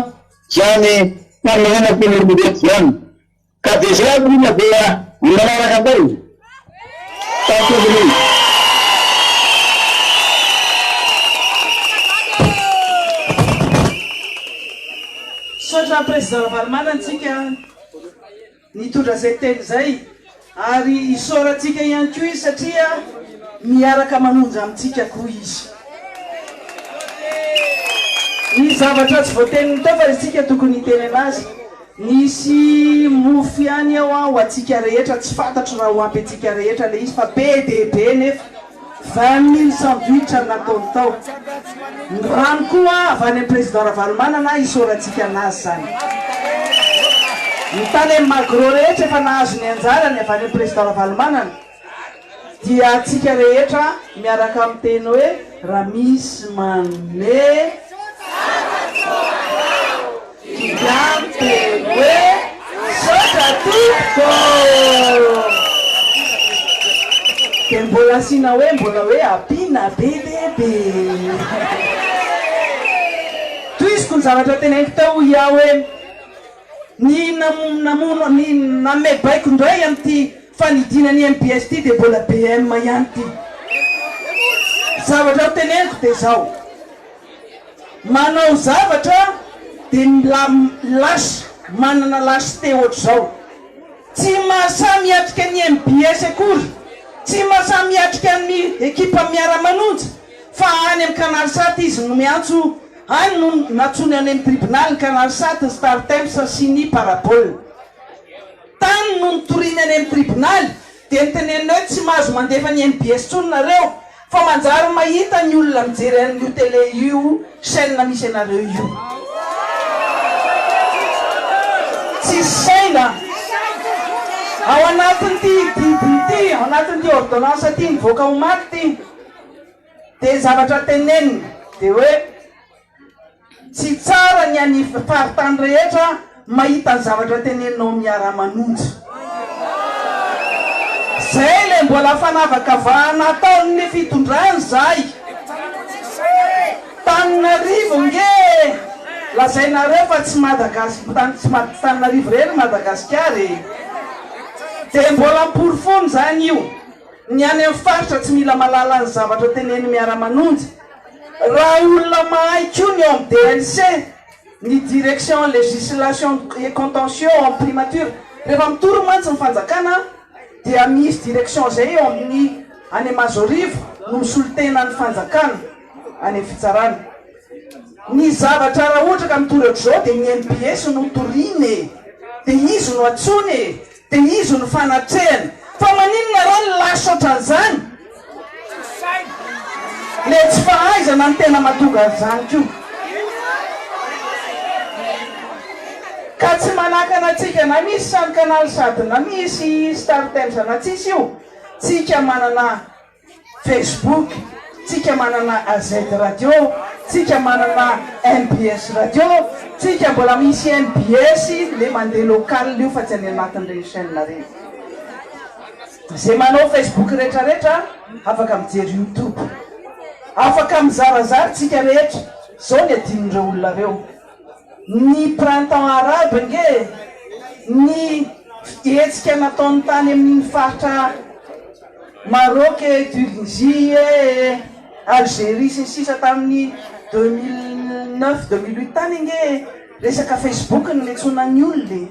izany faniriana feno rehetra izany. Ka dia izay aloha dia ny manaraka indray. Tantely. Misaotra Président Ravalomanana tsika nitondra izay teny izay ary isaorantsika ihany koa izy satria miaraka manonja amintsika koa izy. Ny zavatra tsy voateniny teo fa isika tokony hiteny anazy. Nisy mofo ihany eo an ho antsika rehetra, tsy fantatro raha ho ampy antsika rehetra ilay izy fa be dia be nefa, 20 mille sandwich no nataony tao. Ny rano koa avy any amin'ny Président Ravalomanana isaorantsika anazy izany. Ny tany amin'ny Magro rehetra efa nahazo ny anjarany avy any amin'ny Président Ravalomanana. Dia antsika rehetra miaraka miteny hoe raha misy manome dia miteny hoe misaotra tompoko. Dia mbola asiana hoe mbola hoe ampiana be dia be. Tohiziko ny zavatra teneniko teo hoy aho hoe ny namono ny nanome baiko indray amin'ity Fanidina ny mbs ity dia mbola BM ihany ity. Zavatra ho teneniko dia izao, manao zavatra dia mila lâche, manana lâcheté ohatr'izao. Tsy mahasahy miatrika ny mbs akory, tsy mahasahy miatrika ny ekipa miara-manonja fa any amin'ny Canal Sat izy no miantso, any no nantsoiny any amin'ny tribonaly ny Canal Sat, ny Star Times sy ny Parabole. Tany no nitoriany any amin'ny tribonaly dia nitenenina hoe tsy mahazo mandefa ny mbs intsony nareo fa manjary mahita ny olona mijery an'io télé io chaîne misy anareo io. Tsisy saina. Ao anatin'ity didy ity, ao anatin'ity ordonnance ity nivoaka omaly ity dia zavatra tenenina dia hoe. Tsy tsara ny any faritany rehetra mahita ny zavatra teneninao miara-manonja. Zay le mbola fanavakavahana ataon'ny fitondrana zay. Taninarivo nge lazainareo fa tsy Madagas tsy Taninarivo irery Madagasikara e. Dia mbola porofony zany io. Ny any amin'ny faritra tsy mila mahalala ny zavatra teneniny miara-manonja. Raha olona mahay koa ny ao amin'ny DLC, ny Direction Législation et Contentieux ao amin'ny Primature. Rehefa mitory mantsy ny fanjakana dia misy direction izay eo amin'ny any Mahazoarivo no misolo tena ny fanjakana any amin'ny fitsarana. Ny zavatra raha ohatra ka mitory ohatr'izao dia ny MPS no toriana e! Dia izy no antsoina e! Dia izy no fanatrehana. Fa maninona raha ny lasa ohatran'izany? Le tsy fahaizana no tena mahatonga an'izany koa. Ka tsy manakana antsika na misy Sun Canal sady na misy Star Times na tsisy io, tsika manana Facebook, tsika manana AZ radio, tsika manana mbs radio, tsika mbola misy mbs le mandeha local io fa tsy any anatin'ireny chaine reny. Ze manao Facebook rehetra rehetra afaka mijery youtube. Afaka mizarazara tsika rehetra. Zao ny adinon'ireo olona reo. Ny printemps arabe nge ny hetsika nataony tany amin'iny faritra Maroc e, Tunisie e, Algerie sy ny sisa tamin'ny 2009, 2008 tany ange resaka Facebook no niantsoana ny olona e.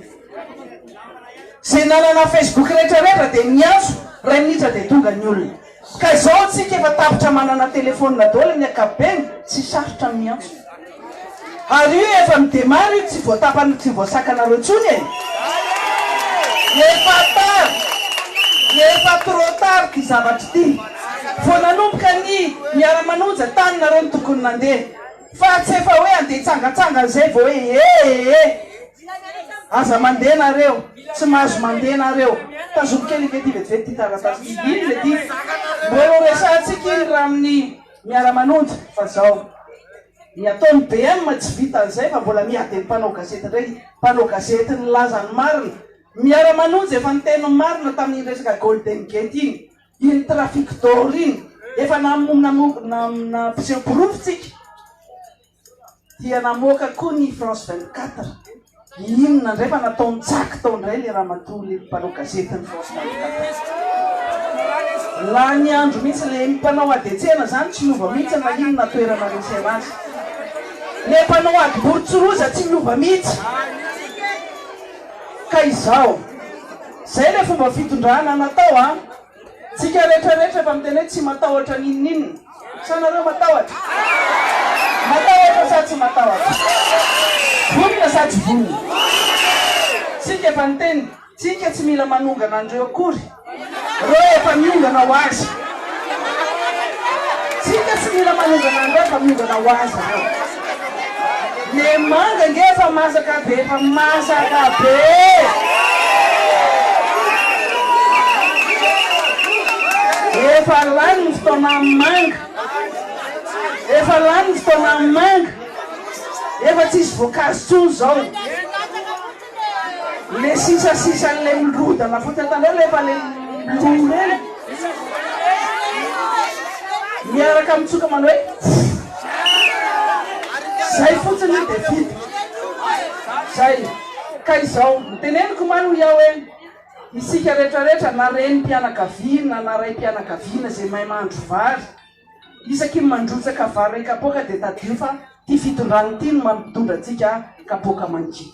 Izay nanana Facebook rehetra rehetra dia niantso, iray minitra dia tonga ny olona. Ka izao tsika efa tapitra manana telephone daholo ny ankapobeny, tsy sarotra ny miantso. Ary io efa mi-demarre io tsy voatapany tsy voasakanareo intsony e! Efa tard! Efa trop tard ty zavatra ity! Vao nanomboka ny miara-manonja tany nareo no tokony nandeha fa tsy efa hoe andeha hitsangatsangana izay vao hoe ee! Aza mandeha nareo! Tsy mahazo mandeha nareo! Tazomy kely ange ity vetivety ity taratasy ity! Inona ity? Mbola ho resahantsika iny raha amin'ny miara-manonja fa zao. Ny ataon'ny BM tsy vitan'izay fa mbola miady amin'ny mpanao gazety indray, mpanao gazety nilaza ny marina. Miara-manonja efa niteny ny marina tamin'iny resaka Golden Gate iny, iny trafic d'or iny, efa nampiseho porofo tsika. Dia namoaka koa ny France 24. Inona indray fa nataony tsaky tao indray le ramatoa le mpanao gazetin'ny France 24. Lany andro mihitsy le mpanao ady an-tsena zany tsy miova mihitsy na inona toerana misy anazy. Le mpanao ady boritsiroza tsy miova mihitsy. Ka izao. Zay le fomba fitondrana natao an. Tsika rehetra rehetra efa miteny hoe tsy matahotra n'inon'inona. Sa nareo matahotra? Matahotra sa tsy matahotra? Vonona sa tsy vonona? Tsika efa niteny, tsika tsy mila manongana an'ireo akory. Reo efa miongana ho azy. Tsika tsy mila manongana an'ireo fa miongana ho azy ireo. Le manga nge efa masaka be efa masaka be Efa lany ny fotoanan'ny manga Efa lany ny fotoanan'ny manga Efa tsisy voankazo tsony zao Le sisasisan'le mirodana fotsiny hitanareo le efa le lo reny Miaraka mitsoka manao hoe Zay fotsiny io dia vita. Zay. Ka izao, ny teneniko man hoy aho hoe, isika rehetra rehetra na renim-pianakaviana na raim-pianakaviana izay mahay mahandro vary, isaky ny mandrotsaka vary iray kapoaka dia tadidio fa ity fitondrana ity no mampitondra antsika kapoaka mangidy.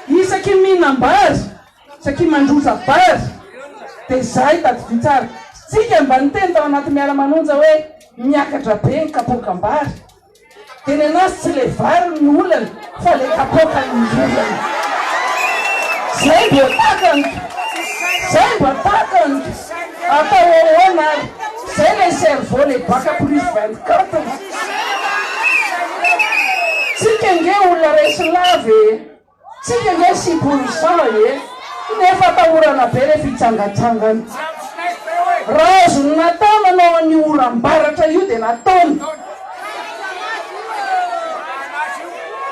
Isaky ny mihinam-bary Satria mandrosa bary dia zahay tadidio tsara. Tsika mba niteny tao anaty miara manonja hoe miakatra be ny kapoakam-bary. Dia ny anazy tsy le vary no olana fa le kapoaka no olana. Zay mba takany. Zay mba takany. Atao ahoana ary. Zay le cerveau le bac plus 24. Tsika ange olona resy lava e. Tsika ange six pour cent e! Nefa atahorana be refa hitsangatsangana. Raha azony natao nanao an'io oram-baratra io dia nataony.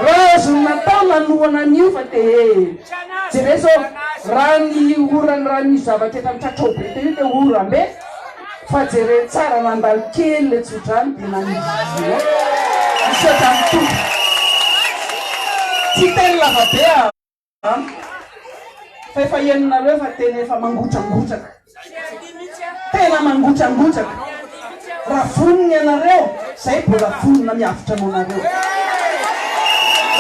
Raha azony natao nanohana an'io fa dia jereo zao raha ny orana raha ny zavatra efa nitratrao be teo io dia oram-be. Fa jereo tsara nandalo kely le tsodrano dia nanizina. Misaotra ny Tompo. Tsy hiteny lava be aho an. Fa efa henonareo fa tena efa mangotrangotraka. Tena mangotrangotraka. Raha vonona ianareo, zay mbola vonona miavotra noho nareo.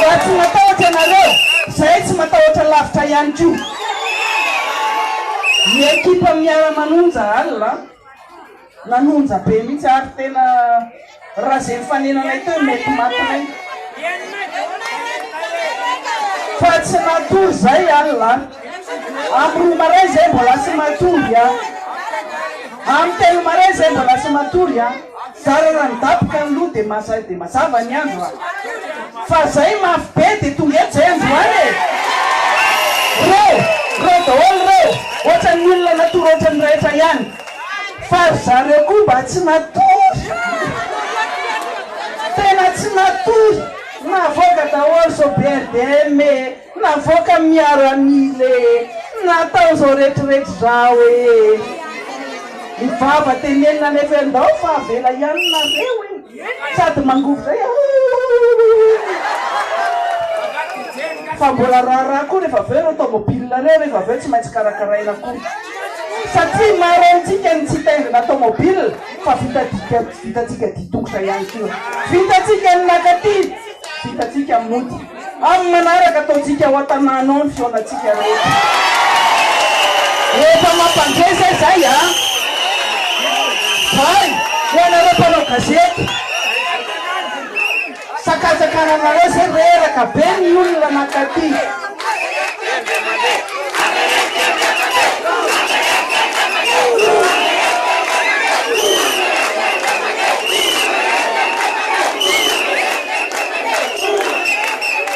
Raha tsy matahotra ianareo, zay tsy matahotra lavitra ihany koa. Ny ekipa miara manonja alina an. Nanonja be mihitsy ary tena raha ze nifanenanay teo mety matinay. Fa tsy natory zay alina an. Am roa maray zay mbola tsy matory an. Am telo maray zay mbola tsy matory an. Zara raha nidaboka ny loha de de mazava ny andro an. Fa zay mafy be de tonga eto zay androany e! Reo, reo daholo reo, ohatran'ny olona natory ohatran'ny rehetra ihany. Fa ry zareo koa mba tsy natory! Tena tsy natory! Navoaka daholo zao BRDM e! Navoaka miaramila e! Natao zao retraretra zao e! Ny vava tenenina nefa hoe ndao fa avela ihany nareo e! Sady mangovitra zay Fa mbola raharaha koa rehefa avy eo ireo tomobile ireo rehefa avy eo tsy maintsy karakaraina koa. Satria maro amintsika ny tsy hitaingina tomobile fa vitatsika vitatsika ditongotra ihany koa. Vitatsika ny nakaty, vitatsika ny mody. Amin'ny manaraka ataontsika ao an-tanàna ao ny fihaonantsika rehetra. Rehefa mampandre izay izay a! Zay ho anareo mpanao gazety. Sakantsakananareo izay reraka be ny olona nankaty.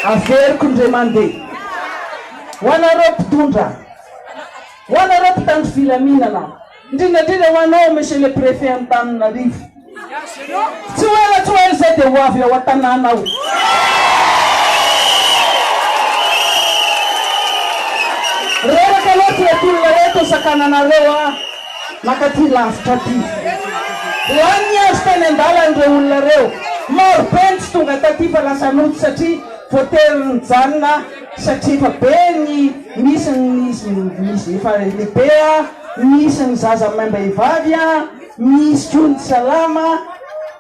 Averiko indray mandeha. Ho anareo mpitondra, ho anareo mpitandro filaminana, indrindra indrindra ho anao Monsieur le Préfet Antananarivo. Tsy ho ela tsy ho ela izay dia ho avy ao an-tanàna aho. Reraka loatra ireto olona ireto sakananareo aho mankaty lavitra aty. Lany ny andro teny an-dalana ireo olona ireo. Maro be ny tsy tonga taty fa lasa nody satria voatery nijanona satria efa be ny misy ny misy efa lehibe, misy ny zaza maim-behivavy. Misy koa ny tsy salama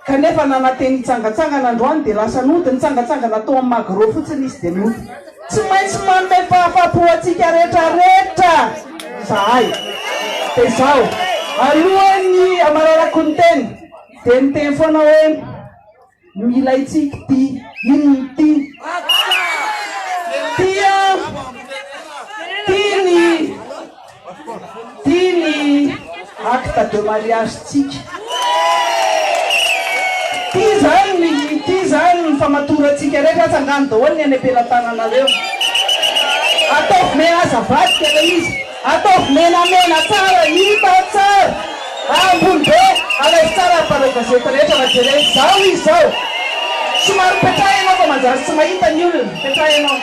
kanefa nanantena hitsangatsangana androany dia lasa nody, nitsangatsangana tao amin'ny magro fotsiny izy dia nody. Tsy maintsy manome fahafapo antsika rehetra rehetra izahay. Dia izao, alohan'ny hamararako ny teny dia niteny foana hoe. Milay tsiky ty inona ty? Ty an! Ty ny ty ny acte de mariage tsika. Ty zany ny ty zany ny famatorantsika rehetra, atsangano daholo ny any am-pelatananareo. Ataovy me aza avadika ilay izy. Ataovy menamena tsara, hita tsara, ambony be, alaivo tsara ry mpanao gazety rehetra fa jereo izao izy izao. Somary mipetraha ianao fa manjary tsy mahita ny olona, mipetraha ianao.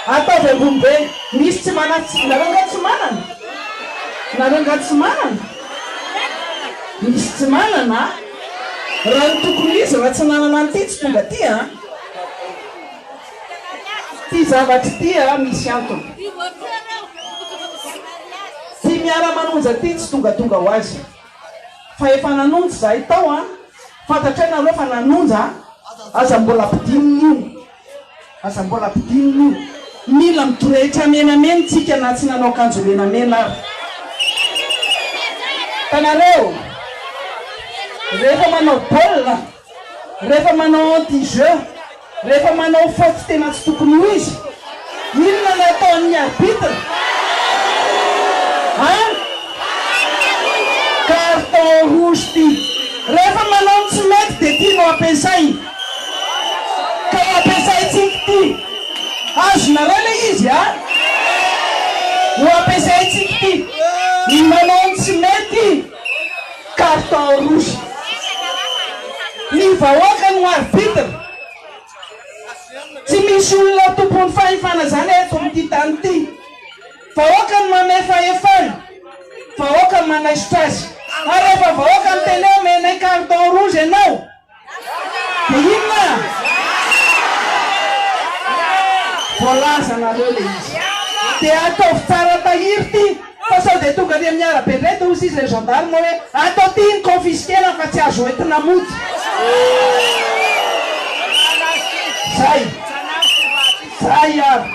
Ataovy ambony be, misy tsy manana, tsy, nareo angaha tsy manana? Nareo angaha tsy manana? Misy tsy manana a! Raha ny tokony ho izy raha tsy nanana an'ity tsy tonga aty a! Ty zavatra ity a misy antony. Ty miara manonja ty tsy tongatonga ho azy. Fa efa nanonja izahay tao a, fantatray nareo fa nanonja a, aza mbola ampidinina io, aza mbola ampidinina io. Mila midorehitra menamena tsika na tsy nanao akanjo menamena ary. Hitanareo, rehefa manao baolina. Rehefa manao anti jeu, rehefa manao faute tena tsy tokony ho izy, inona no ataon'ny arbitre? An? Carton rouge ty. Rehefa manao ny tsy mety dia ty no ampiasainy. Ka ho ampiasaintsika ty. Azonareo ilay izy an? Ho ampiasaintsika ty. Ny manao ny tsy mety. Carton rouge. Ny vahoaka no arbitre. Tsy misy olona tompon'ny fahefana zany eto amin'ity tany ity. Vahoaka no manome fahefana. Vahoaka no manaisotra azy. Ary rehefa vahoaka miteny hoe omenay carton rouge ianao. Dia inona? Voalazanareo ilay izy. Dia ataovy tsara tahiry ity. Fa sao dia tonga any amin'ny arabe indray dia hozy izy ilay gendarme hoe ato aty ny confisquer-na fa tsy azo entina mody. Zay. Zay ary.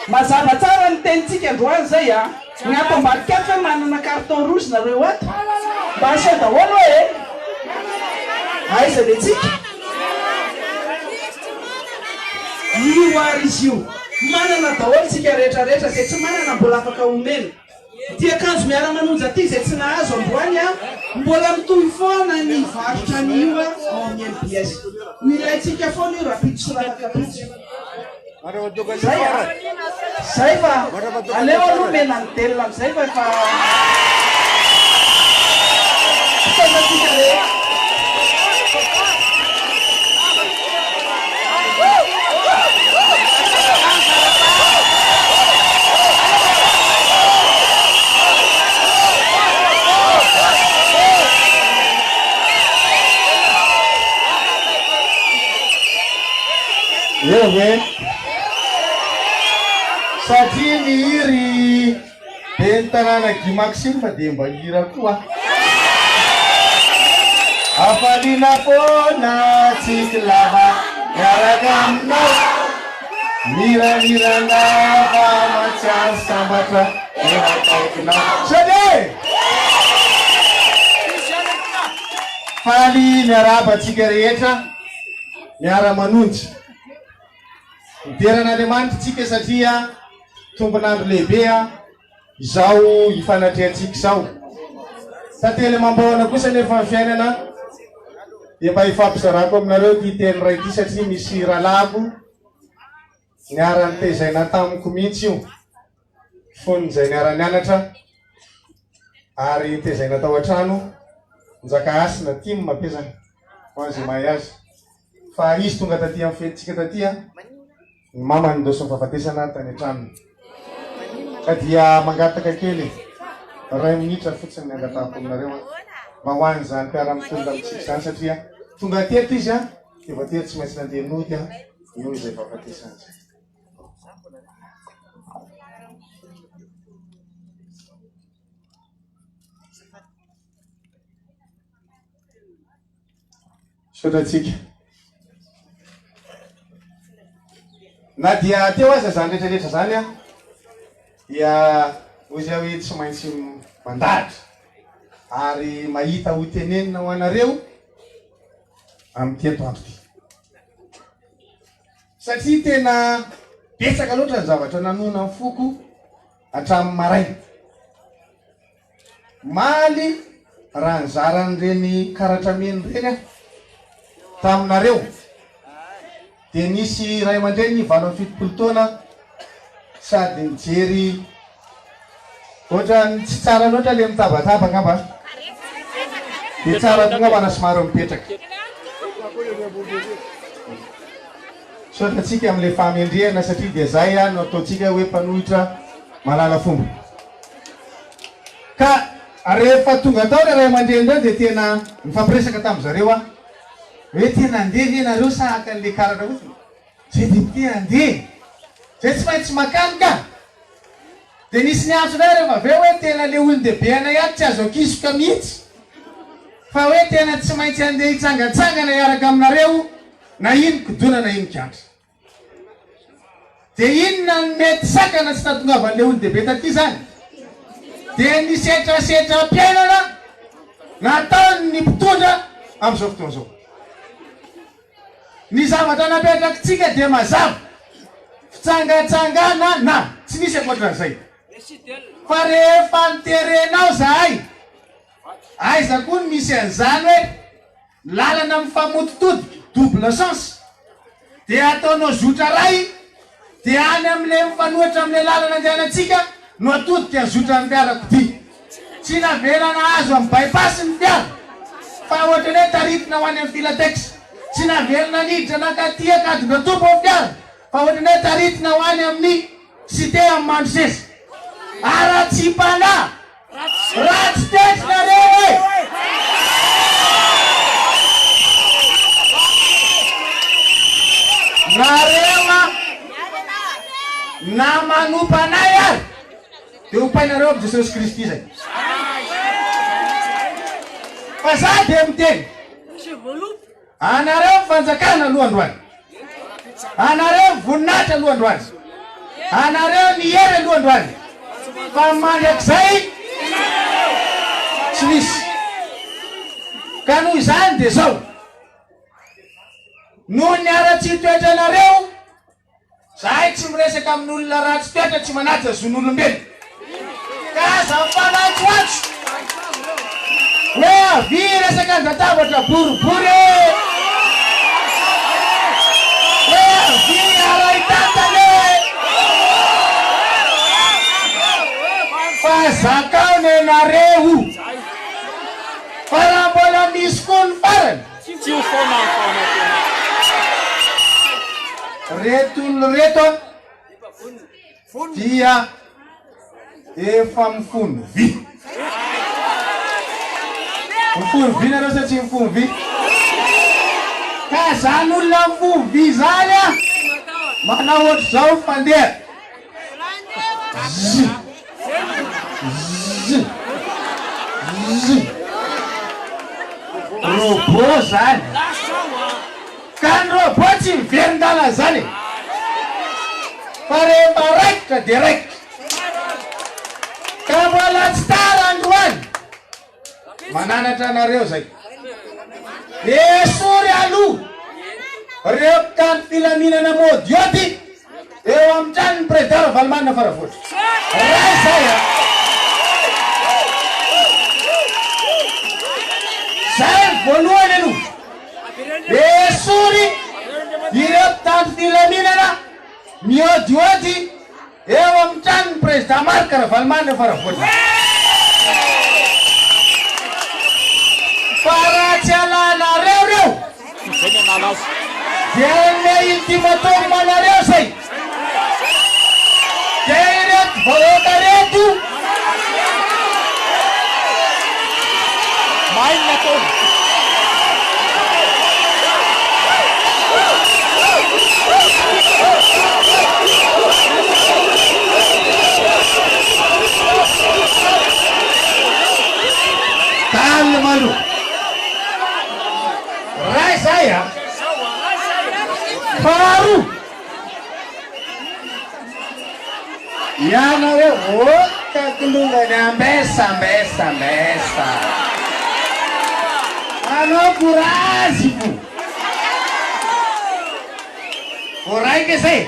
Mazava tsara ny tenintsika androany zay a. Ny ato ambadika ato ve manana carton rouge nareo ato? Mba aseho daholo hoe e! Aiza ny antsika? Io ary izy io. Manana daholo tsika rehetra rehetra, izay tsy manana mbola afaka omena. Ity akanjo miara-manonja ity izay tsy nahazo androany a, mbola mitohy foana ny varotra an'io ao amin'ny mbs. Ho ilaintsika foana io rahampitso sy rahafakampitso. Zay a! Zay fa aleo aloha omena an'i Del amin'izay fa efa fotoana antsika rehetra. Eo ve? Satria ny ben'ny tanàna Guy Maxime dia mba hira koa. Hafaliana foana tsiky lava miaraka aminao Miramirana fa mahatsiaro sambatra eo akaikinao Salut! Faly miarahaba antsika rehetra miara-manonja. Midera an'Andriamanitra isika satria tombon'andro lehibe izao ifanatrehantsika izao. Tantely amam-bahoana kosa anefa ny fiainana dia mba hifampizarako aminareo ity teny iray ity satria misy rahalahiko niara-nitezaina tamiko mihitsy io fony izay niara-nianatra ary nitezaina tao an-trano Njaka Hasina tim mapezana ho an'izay mahay azy. Fa izy tonga taty amin'ny fetintsika taty an, ny mamany nindaosin'ny fahafatesana tany an-tranony. Ka dia mangataka kely e, iray minitra fotsiny ny angatahako aminareo an, mba ho an'izany mpiara-mitolona amintsika izany satria tonga teto izy an, dia voatery tsy maintsy nandeha nody an, noho izay fahafatesana izay. Misaotra antsika. Na dia teo aza izany rehetra rehetra izany an, dia hoy izy hoe tsy maintsy mandahatra ary mahita ho tenenina ho anareo amin'ity atoandro ity. Satria tena betsaka loatra ny zavatra nanohina ny foko hatramin'ny maraina. Omaly raha nizara an'ireny karatra mena ireny aho taminareo dia nisy ray aman-dreny 78 taona sady nijery ohatran'ny tsy tsara loatra le mitabataba angamba dia tsara koa angamba raha somary mipetraka. Misaotra antsika amin'ilay fahamendrehana satria dia zay no ataontsika hoe mpanohitra mahalala fomba. Ka rehefa tonga tao ilay ray aman-dreny ireo dia tena nifampiresaka tamin-dry zareo aho hoe tena handeha ve nareo sa haka an'ilay karatra fotsiny? Zay député handeha e! Zay tsy maintsy makany ka! Dia nisy niantso indray rehefa avy eo hoe tena ilay olon-dehibe anay ato tsy azo akisoka mihitsy fa hoe tena tsy maintsy handeha hitsangantsangana hiaraka aminareo na inon-kidona na inon-kiantra. Dia inona no mety sakana tsy nahatongavan'ilay olon-dehibe taty izany? Dia ny setrasetram-piainana nataon'ny mpitondra amin'izao fotoana izao. Ny zavatra napetrakitsika dia mazava, fitsangatsanganana, tsy misy ankoatran'izay. Fa rehefa noterenao zahay, aiza koa no misy an'izany hoe Lalana mifamototodika, double sens, dia ataonao zotra iray dia any amin'ilay mifanohitra amin'ilay lalana andehanantsika no atodika ny zotran'ny fiarakodia. Tsy navela nahazo amin'ny by-pass ny fiara fa ohatran'ny hoe taritina ho any amin'ny Filatex. Tsy navelona niditra nankaty Ankadindratombo ny fiara fa ohatran'ny hoe taritina ho any amin'ny Cité amin'ny Mandroseza. Haratsiam-panahy! Ratsy tetsy nareo e! Nareo a na manompa anay ary. Dia hompainareo amin'i Jesosy Kristy izay. Fa za dia miteny. Anareo ny fanjakana aloha androany. Anareo ny voninahitra aloha androany. Anareo ny hery aloha androany. Fa mandrakizay tsy misy. Ka noho izany dia zao. Noho ny haratsian-toetranareo Zahay tsy miresaka amin'olona ratsy toetra tsy manaja zon'olombelona. Ka aza mifanantsoantso hoe avia hiresaka an-databatra boribory e! Hoe avia hiara-hitantana e! Fa zakao nenareo fa raha mbola misy koa ny farany. Tsy ho foana ny fanantenana. Reto olona reto an dia efa mifono vy. Mifono vy nareo sa tsy mifono vy? Ka zany olona mifono vy zany an manao ohatr'izao fandeha. Zzz. Zzz. Zzz. Robot zany. Ka ny robot tsy miverin-dalana zany e. Fa rehefa raikitra dia raikitra. Ka mbola tsy tara androany. Mananatra anareo zay. Esory aloha reo mpitandro filaminana modiody eo amin'ny tranon'ny Président Ravalomanana Faravohitra. Ray zay a! Zay ny voalohany aloha. Esory ireo mpitandro filaminana miodiody Eo amin'ny tranon'ny Prezida Marc Ravalomanana Faravohitra. Fa raha tsy alanareo reo dia hanome ultimatum anareo zay. Dia ireto vahoaka reto. Mahay ny nataony. Calme aloha. Ray zay a. Faharoa. Ianareo oka kilongany ambesa ambesa ambesa. Anao courage fo. Voaray nge zay.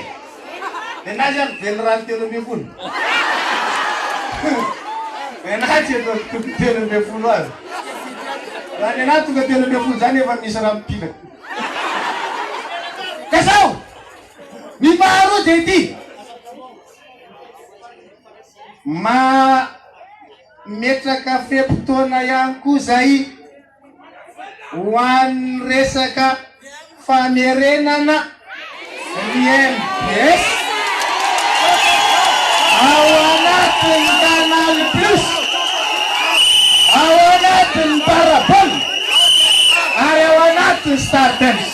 Nenazy ary velirano 13. Nenazy tsy efa tokony 13 azy. Raha nenazy tonga 13 zany efa misy raha mipilaka. Ka zao. Ny faharoa dia ity, mametraka fe-potoana ihany koa izay ho an'ny resaka famerenana ny mbs ao anatin'ny Canal Plus, ao anatin'ny Parabole ary ao anatin'ny Startimes.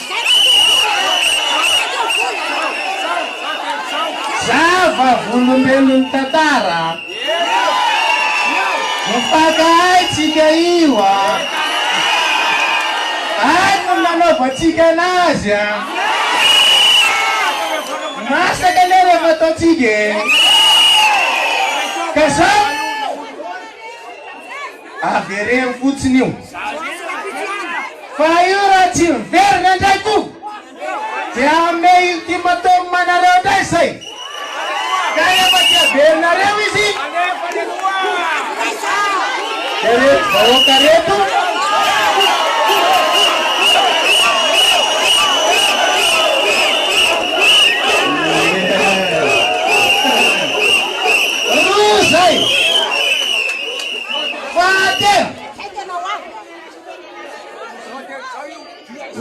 Za vavolombelon'ny tantara a! Mifankahay tsika io a! Haiko ny nanaovantsika anazy a! Masaka anie rehefa ataontsika e! Ka zao! Avereno fotsiny io. Fa io raha tsy miverina indray koa dia hanome ultimatum anareo indray izay. Ka rehefa tsy averinareo izy dia reto vahoaka reto Roa izay. Fahatelo.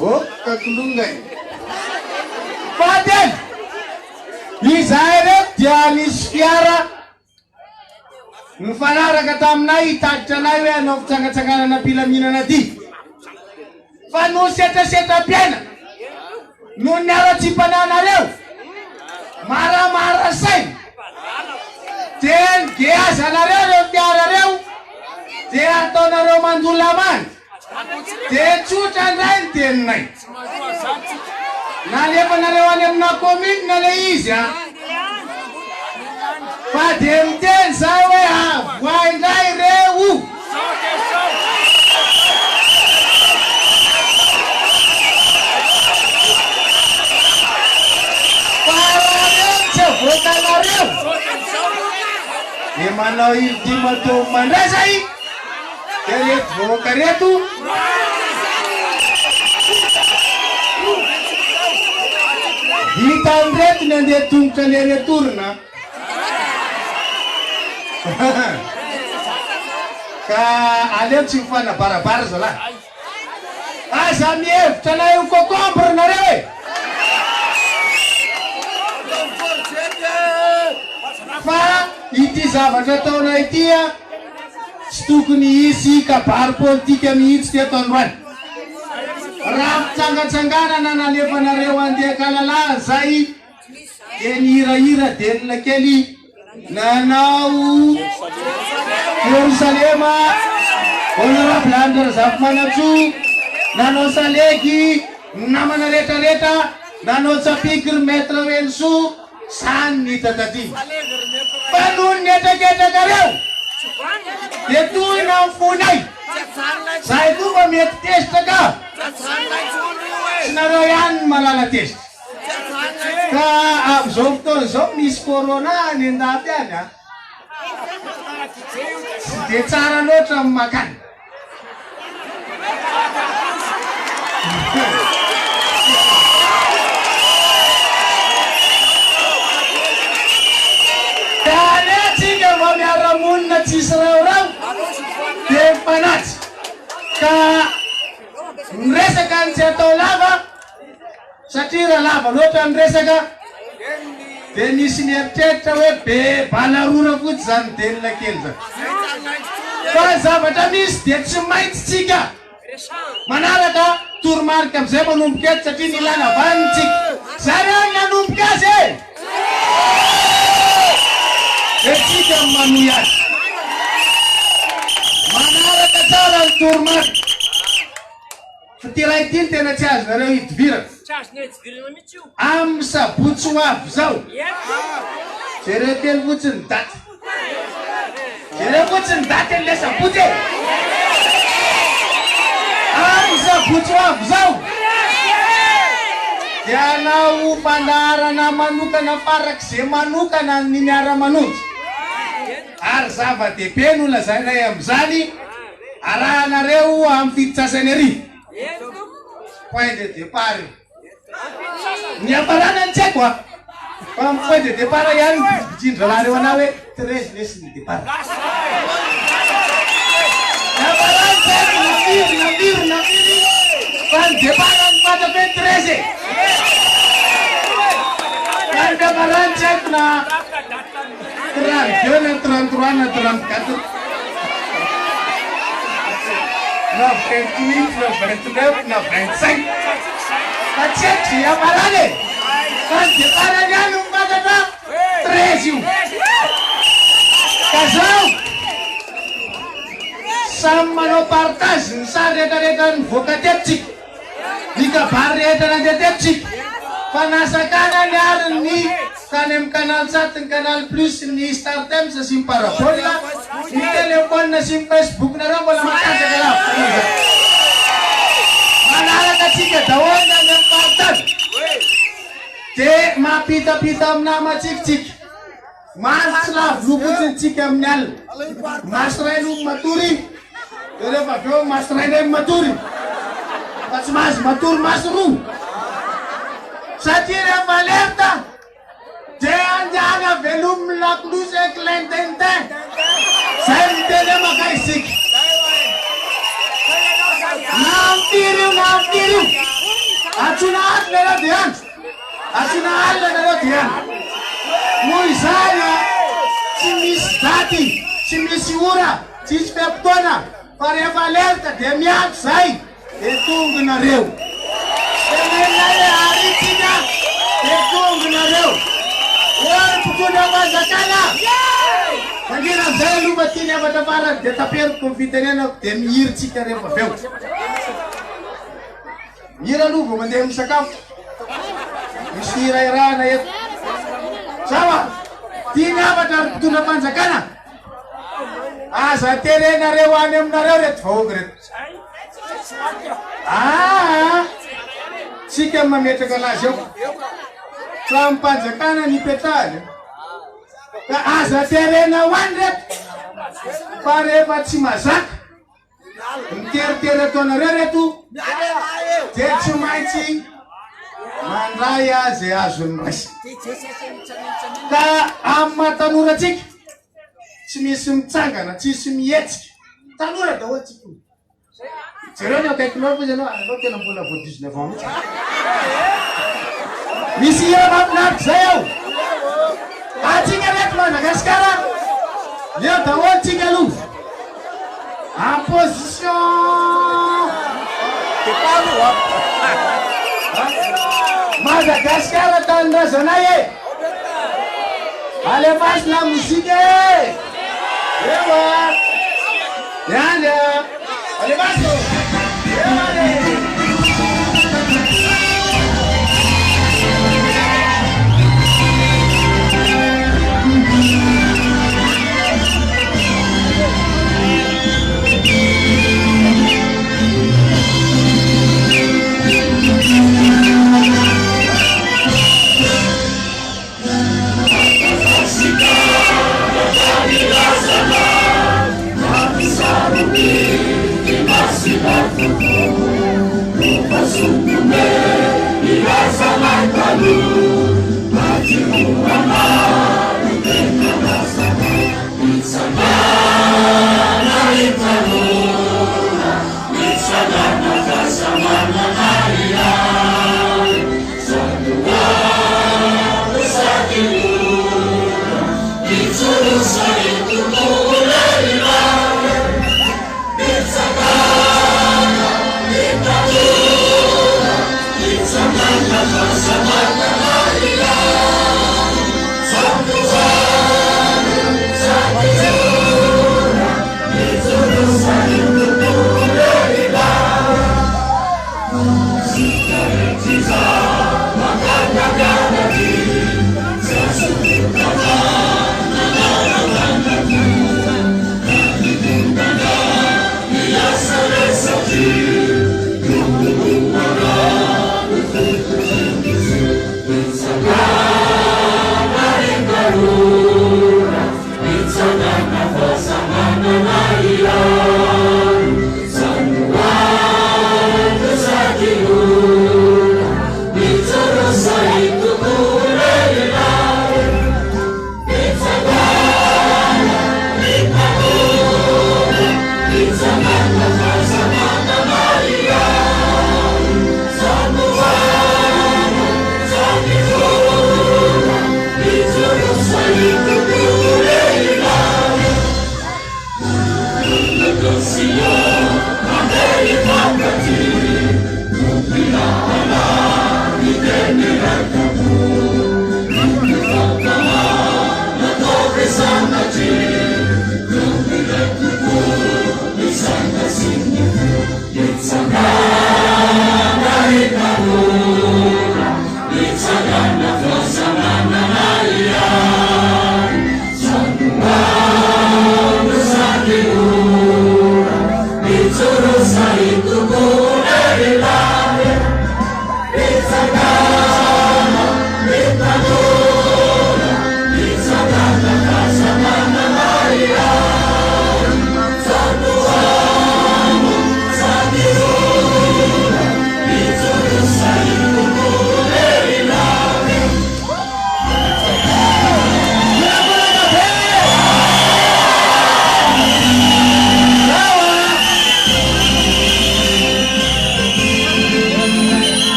Oh, kakolongany. Fahatelo. Izahay ireto dia nisy fiara nifanaraka taminay hitatitra anay hoe hanao fitsangatsanganana am-pilaminana aty. Fa noho setrasetram-piainana, noho ny haratsiam-panahinareo, maramara saina, dia. Giazanareo ireo fiara ireo dia ataonareo mandoa lamandy. Dia tsotra indray ny teninay. Nalefanareo any amina commune ilay izy an. Fa dia miteny zahay hoe avoahy indray ireo. Fa raha reo tsy avoakanareo dia manao ultimatum indray zay dia reto vahoaka reto vitan'ireto ny andeha tongotra aller retour na. Ka aleo tsy mifanabarabara zalahy. Aza mihevitra anay ho cocombre nareo e! Fa ity zavatra ataonay ity a, tsy tokony hisy kabary politika mihitsy teto androany. Raha fitsangatsanganana nalefanareo andeha kalalahana zay Dia nihirahira delina kely nanao Jerosalema, Honorable Andry Razafimanantsoa, nanao salegy, ny namana rehetra rehetra, nanao tsapiky ry Maître Helisoa, zany ny hita taty. Fa noho ny hetraketrakareo dia tohina ny fonay. Zahay koa mba mety tezitra ka. Tsy nareo ihany no malala tezitra. Ka amin'izao fotoana izao misy corona any an-dafy any an! Tsy dia tsara loatra ny mankany. Ka aleo tsika mba miara-monina tsisy raorao dia mifanaja. Ka ny resaka no tsy atao lava. Satria raha lava loatra ny resaka dia misy mieritreritra hoe be balarora fotsy zany delina kely zany. Fa ny zavatra misy dia tsy maintsy tsika manaraka toromarika amizay manomboka eto satria nilana vaniny tsika. Zareo no nanomboka azy e! Dia tsika no manohy azy. Manaraka tsara ny toromarika. Ity iray ity no tena tsy azonareo idivirana. Tsy azonay idivirana mihitsy io. Amin'ny sabotsy ho avy izao. Jereo kely fotsiny ny daty. Jereo fotsiny ny daty an'ilay sabotsy e! Amin'ny sabotsy ho avy izao dia hanao fandaharana manokana farak'izay manokana ny miara-manonja. Ary zava-dehibe no lazainay amin'izany. Arahanareo amin'ny fitotsasany ary. Point de départ io. Ny hafarana ny tsy haiko a. Fa amin'ny point de départ ihany no bitsibitsian-drahalahy reo anah hoe 13 lesy ny départ. Ny hafarana tsy haiko na firy na firy na firy fa ny départ no fantako hoe 13 e. Fa ny fiafarany tsy haiko na 32 na 33 na 34 na 28 na 29 na 25 fa tsy haiko izay hiafarany e! Fa ny départ-ny ihany no fantatra 13 io. Ka zao, samy manao partage ny sary rehetrarehetra nivoaka teto tsika. Ny kabary rehetra nandeha teto tsika fa nasakanany ary ny tany amin'ny canal sat, ny canal plus, ny startimes sy ny parabole, ny telephone sy ny facebook nareo mbola matanjaka lavitra noho izany. Manaraka antsika daholo ny any amin'ny faritany dia mampitapita amin'ny namantsika tsika. Mandry tsy lavo loha fotsiny tsika amin'ny alina. Maso iray aloha matory, dia rehefa avy eo maso iray indray matory. Fa tsy mahazo matory maso roa. Satria rehefa alerte dia andehana velominy lakolosy un clin d'intin. Zay miteny hoe makaiza isika. Na amin'ny firy io na amin'ny firy io. Antsoina andro nareo dia andro. Asiana alina nareo dia noho izany a, tsy misy daty, tsy misy ora, tsisy fe-potoana fa rehefa alerte dia miantso zay dia tonga nareo. Teneninay hoe ary tsika dia tonga nareo. Ô ry mpitondra fanjakana! Mangina amin'izay aloha fa ity ny hafatra farany dia taperiko ny fitenenako dia mihira tsika rehefa avy eo. Mihira aloha vao mandeha misakafo. Misy hira iarahana eto. Zao a! Ity ny hafatra ry mpitondra fanjakana. Aza terenareo any aminareo reto vahoaka reto. Aa! Tsika no mametraka anazy eo. Tranom-panjakana ny ipetrahany. Ka aza terena ho any reto fa rehefa tsy mazaka miteritery ataonareo reto dia tsy maintsy mandray azy azony raisina. Ka amin'ny maha tanora antsika tsy misy mitsangana, tsisy mihetsika. Tanora daholo tsika io. Jereo ny akaikinao fa izy ianao, ianao tena mbola vao 19 ans mihitsy. Misy hira mahafinaritra izay ao. Antsika reto Madagasikara, eo daholo tsika aloha. En position. Madagasikara tanindrazanay e. Alefaso la musique e. Ewa. Miandry a! Alefaso! Eo ary e!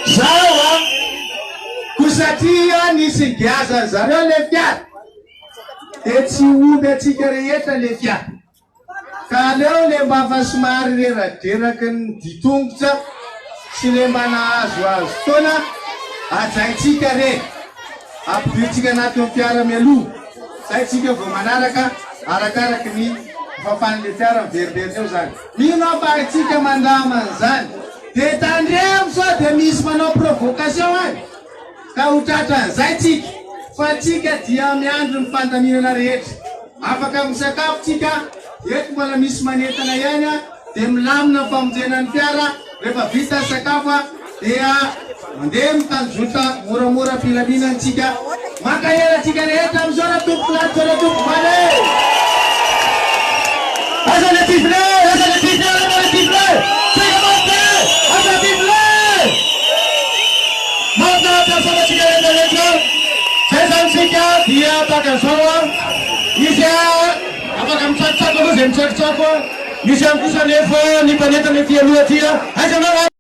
Zao an! Koa satria nisy nigiazan'ny zareo le fiara dia tsy omby antsika rehetra le fiara. Ka aleo le mba fa somary reradreraky ny ditongotra sy le mba nahazoazo taona Hajaintsika re! Ampidirintsika anatin'ny fiara mialoha, zay tsika vao manaraka, arakaraky ny fafan'le fiara miverimberina eo zany. Mino aho fa haintsika mandama an'izany. De tandremo sao de misy manao provocation any ka ho tratran'izay tsika. Fa tsika dia miandry ny fandaminana rehetra. Afaka misakafo tsika, eto mbola misy manentana ihany an. Dia milamina ny famonjena ny fiara, rehefa vita ny sakafo dia mandeha mitanjozotra moramora am-pilaminana isika. Mankahery antsika rehetra, misaotra tompoko lahy, misaotra tompoko vavy e! Aiza le tifle? Aiza le tifle? Aiza le tifle? Tsika mafy e! Aiza tifle? Mahafinaritra misaotra antsika rehetra rehetra. Zay zany tsika dia tahaka an'izao an. Izy a. Afaka mitsakotsako aloha izay mitsakotsako a! Misy ihany kosa anefa ny mpanentana ety aloha aty a! Aiza ianao a!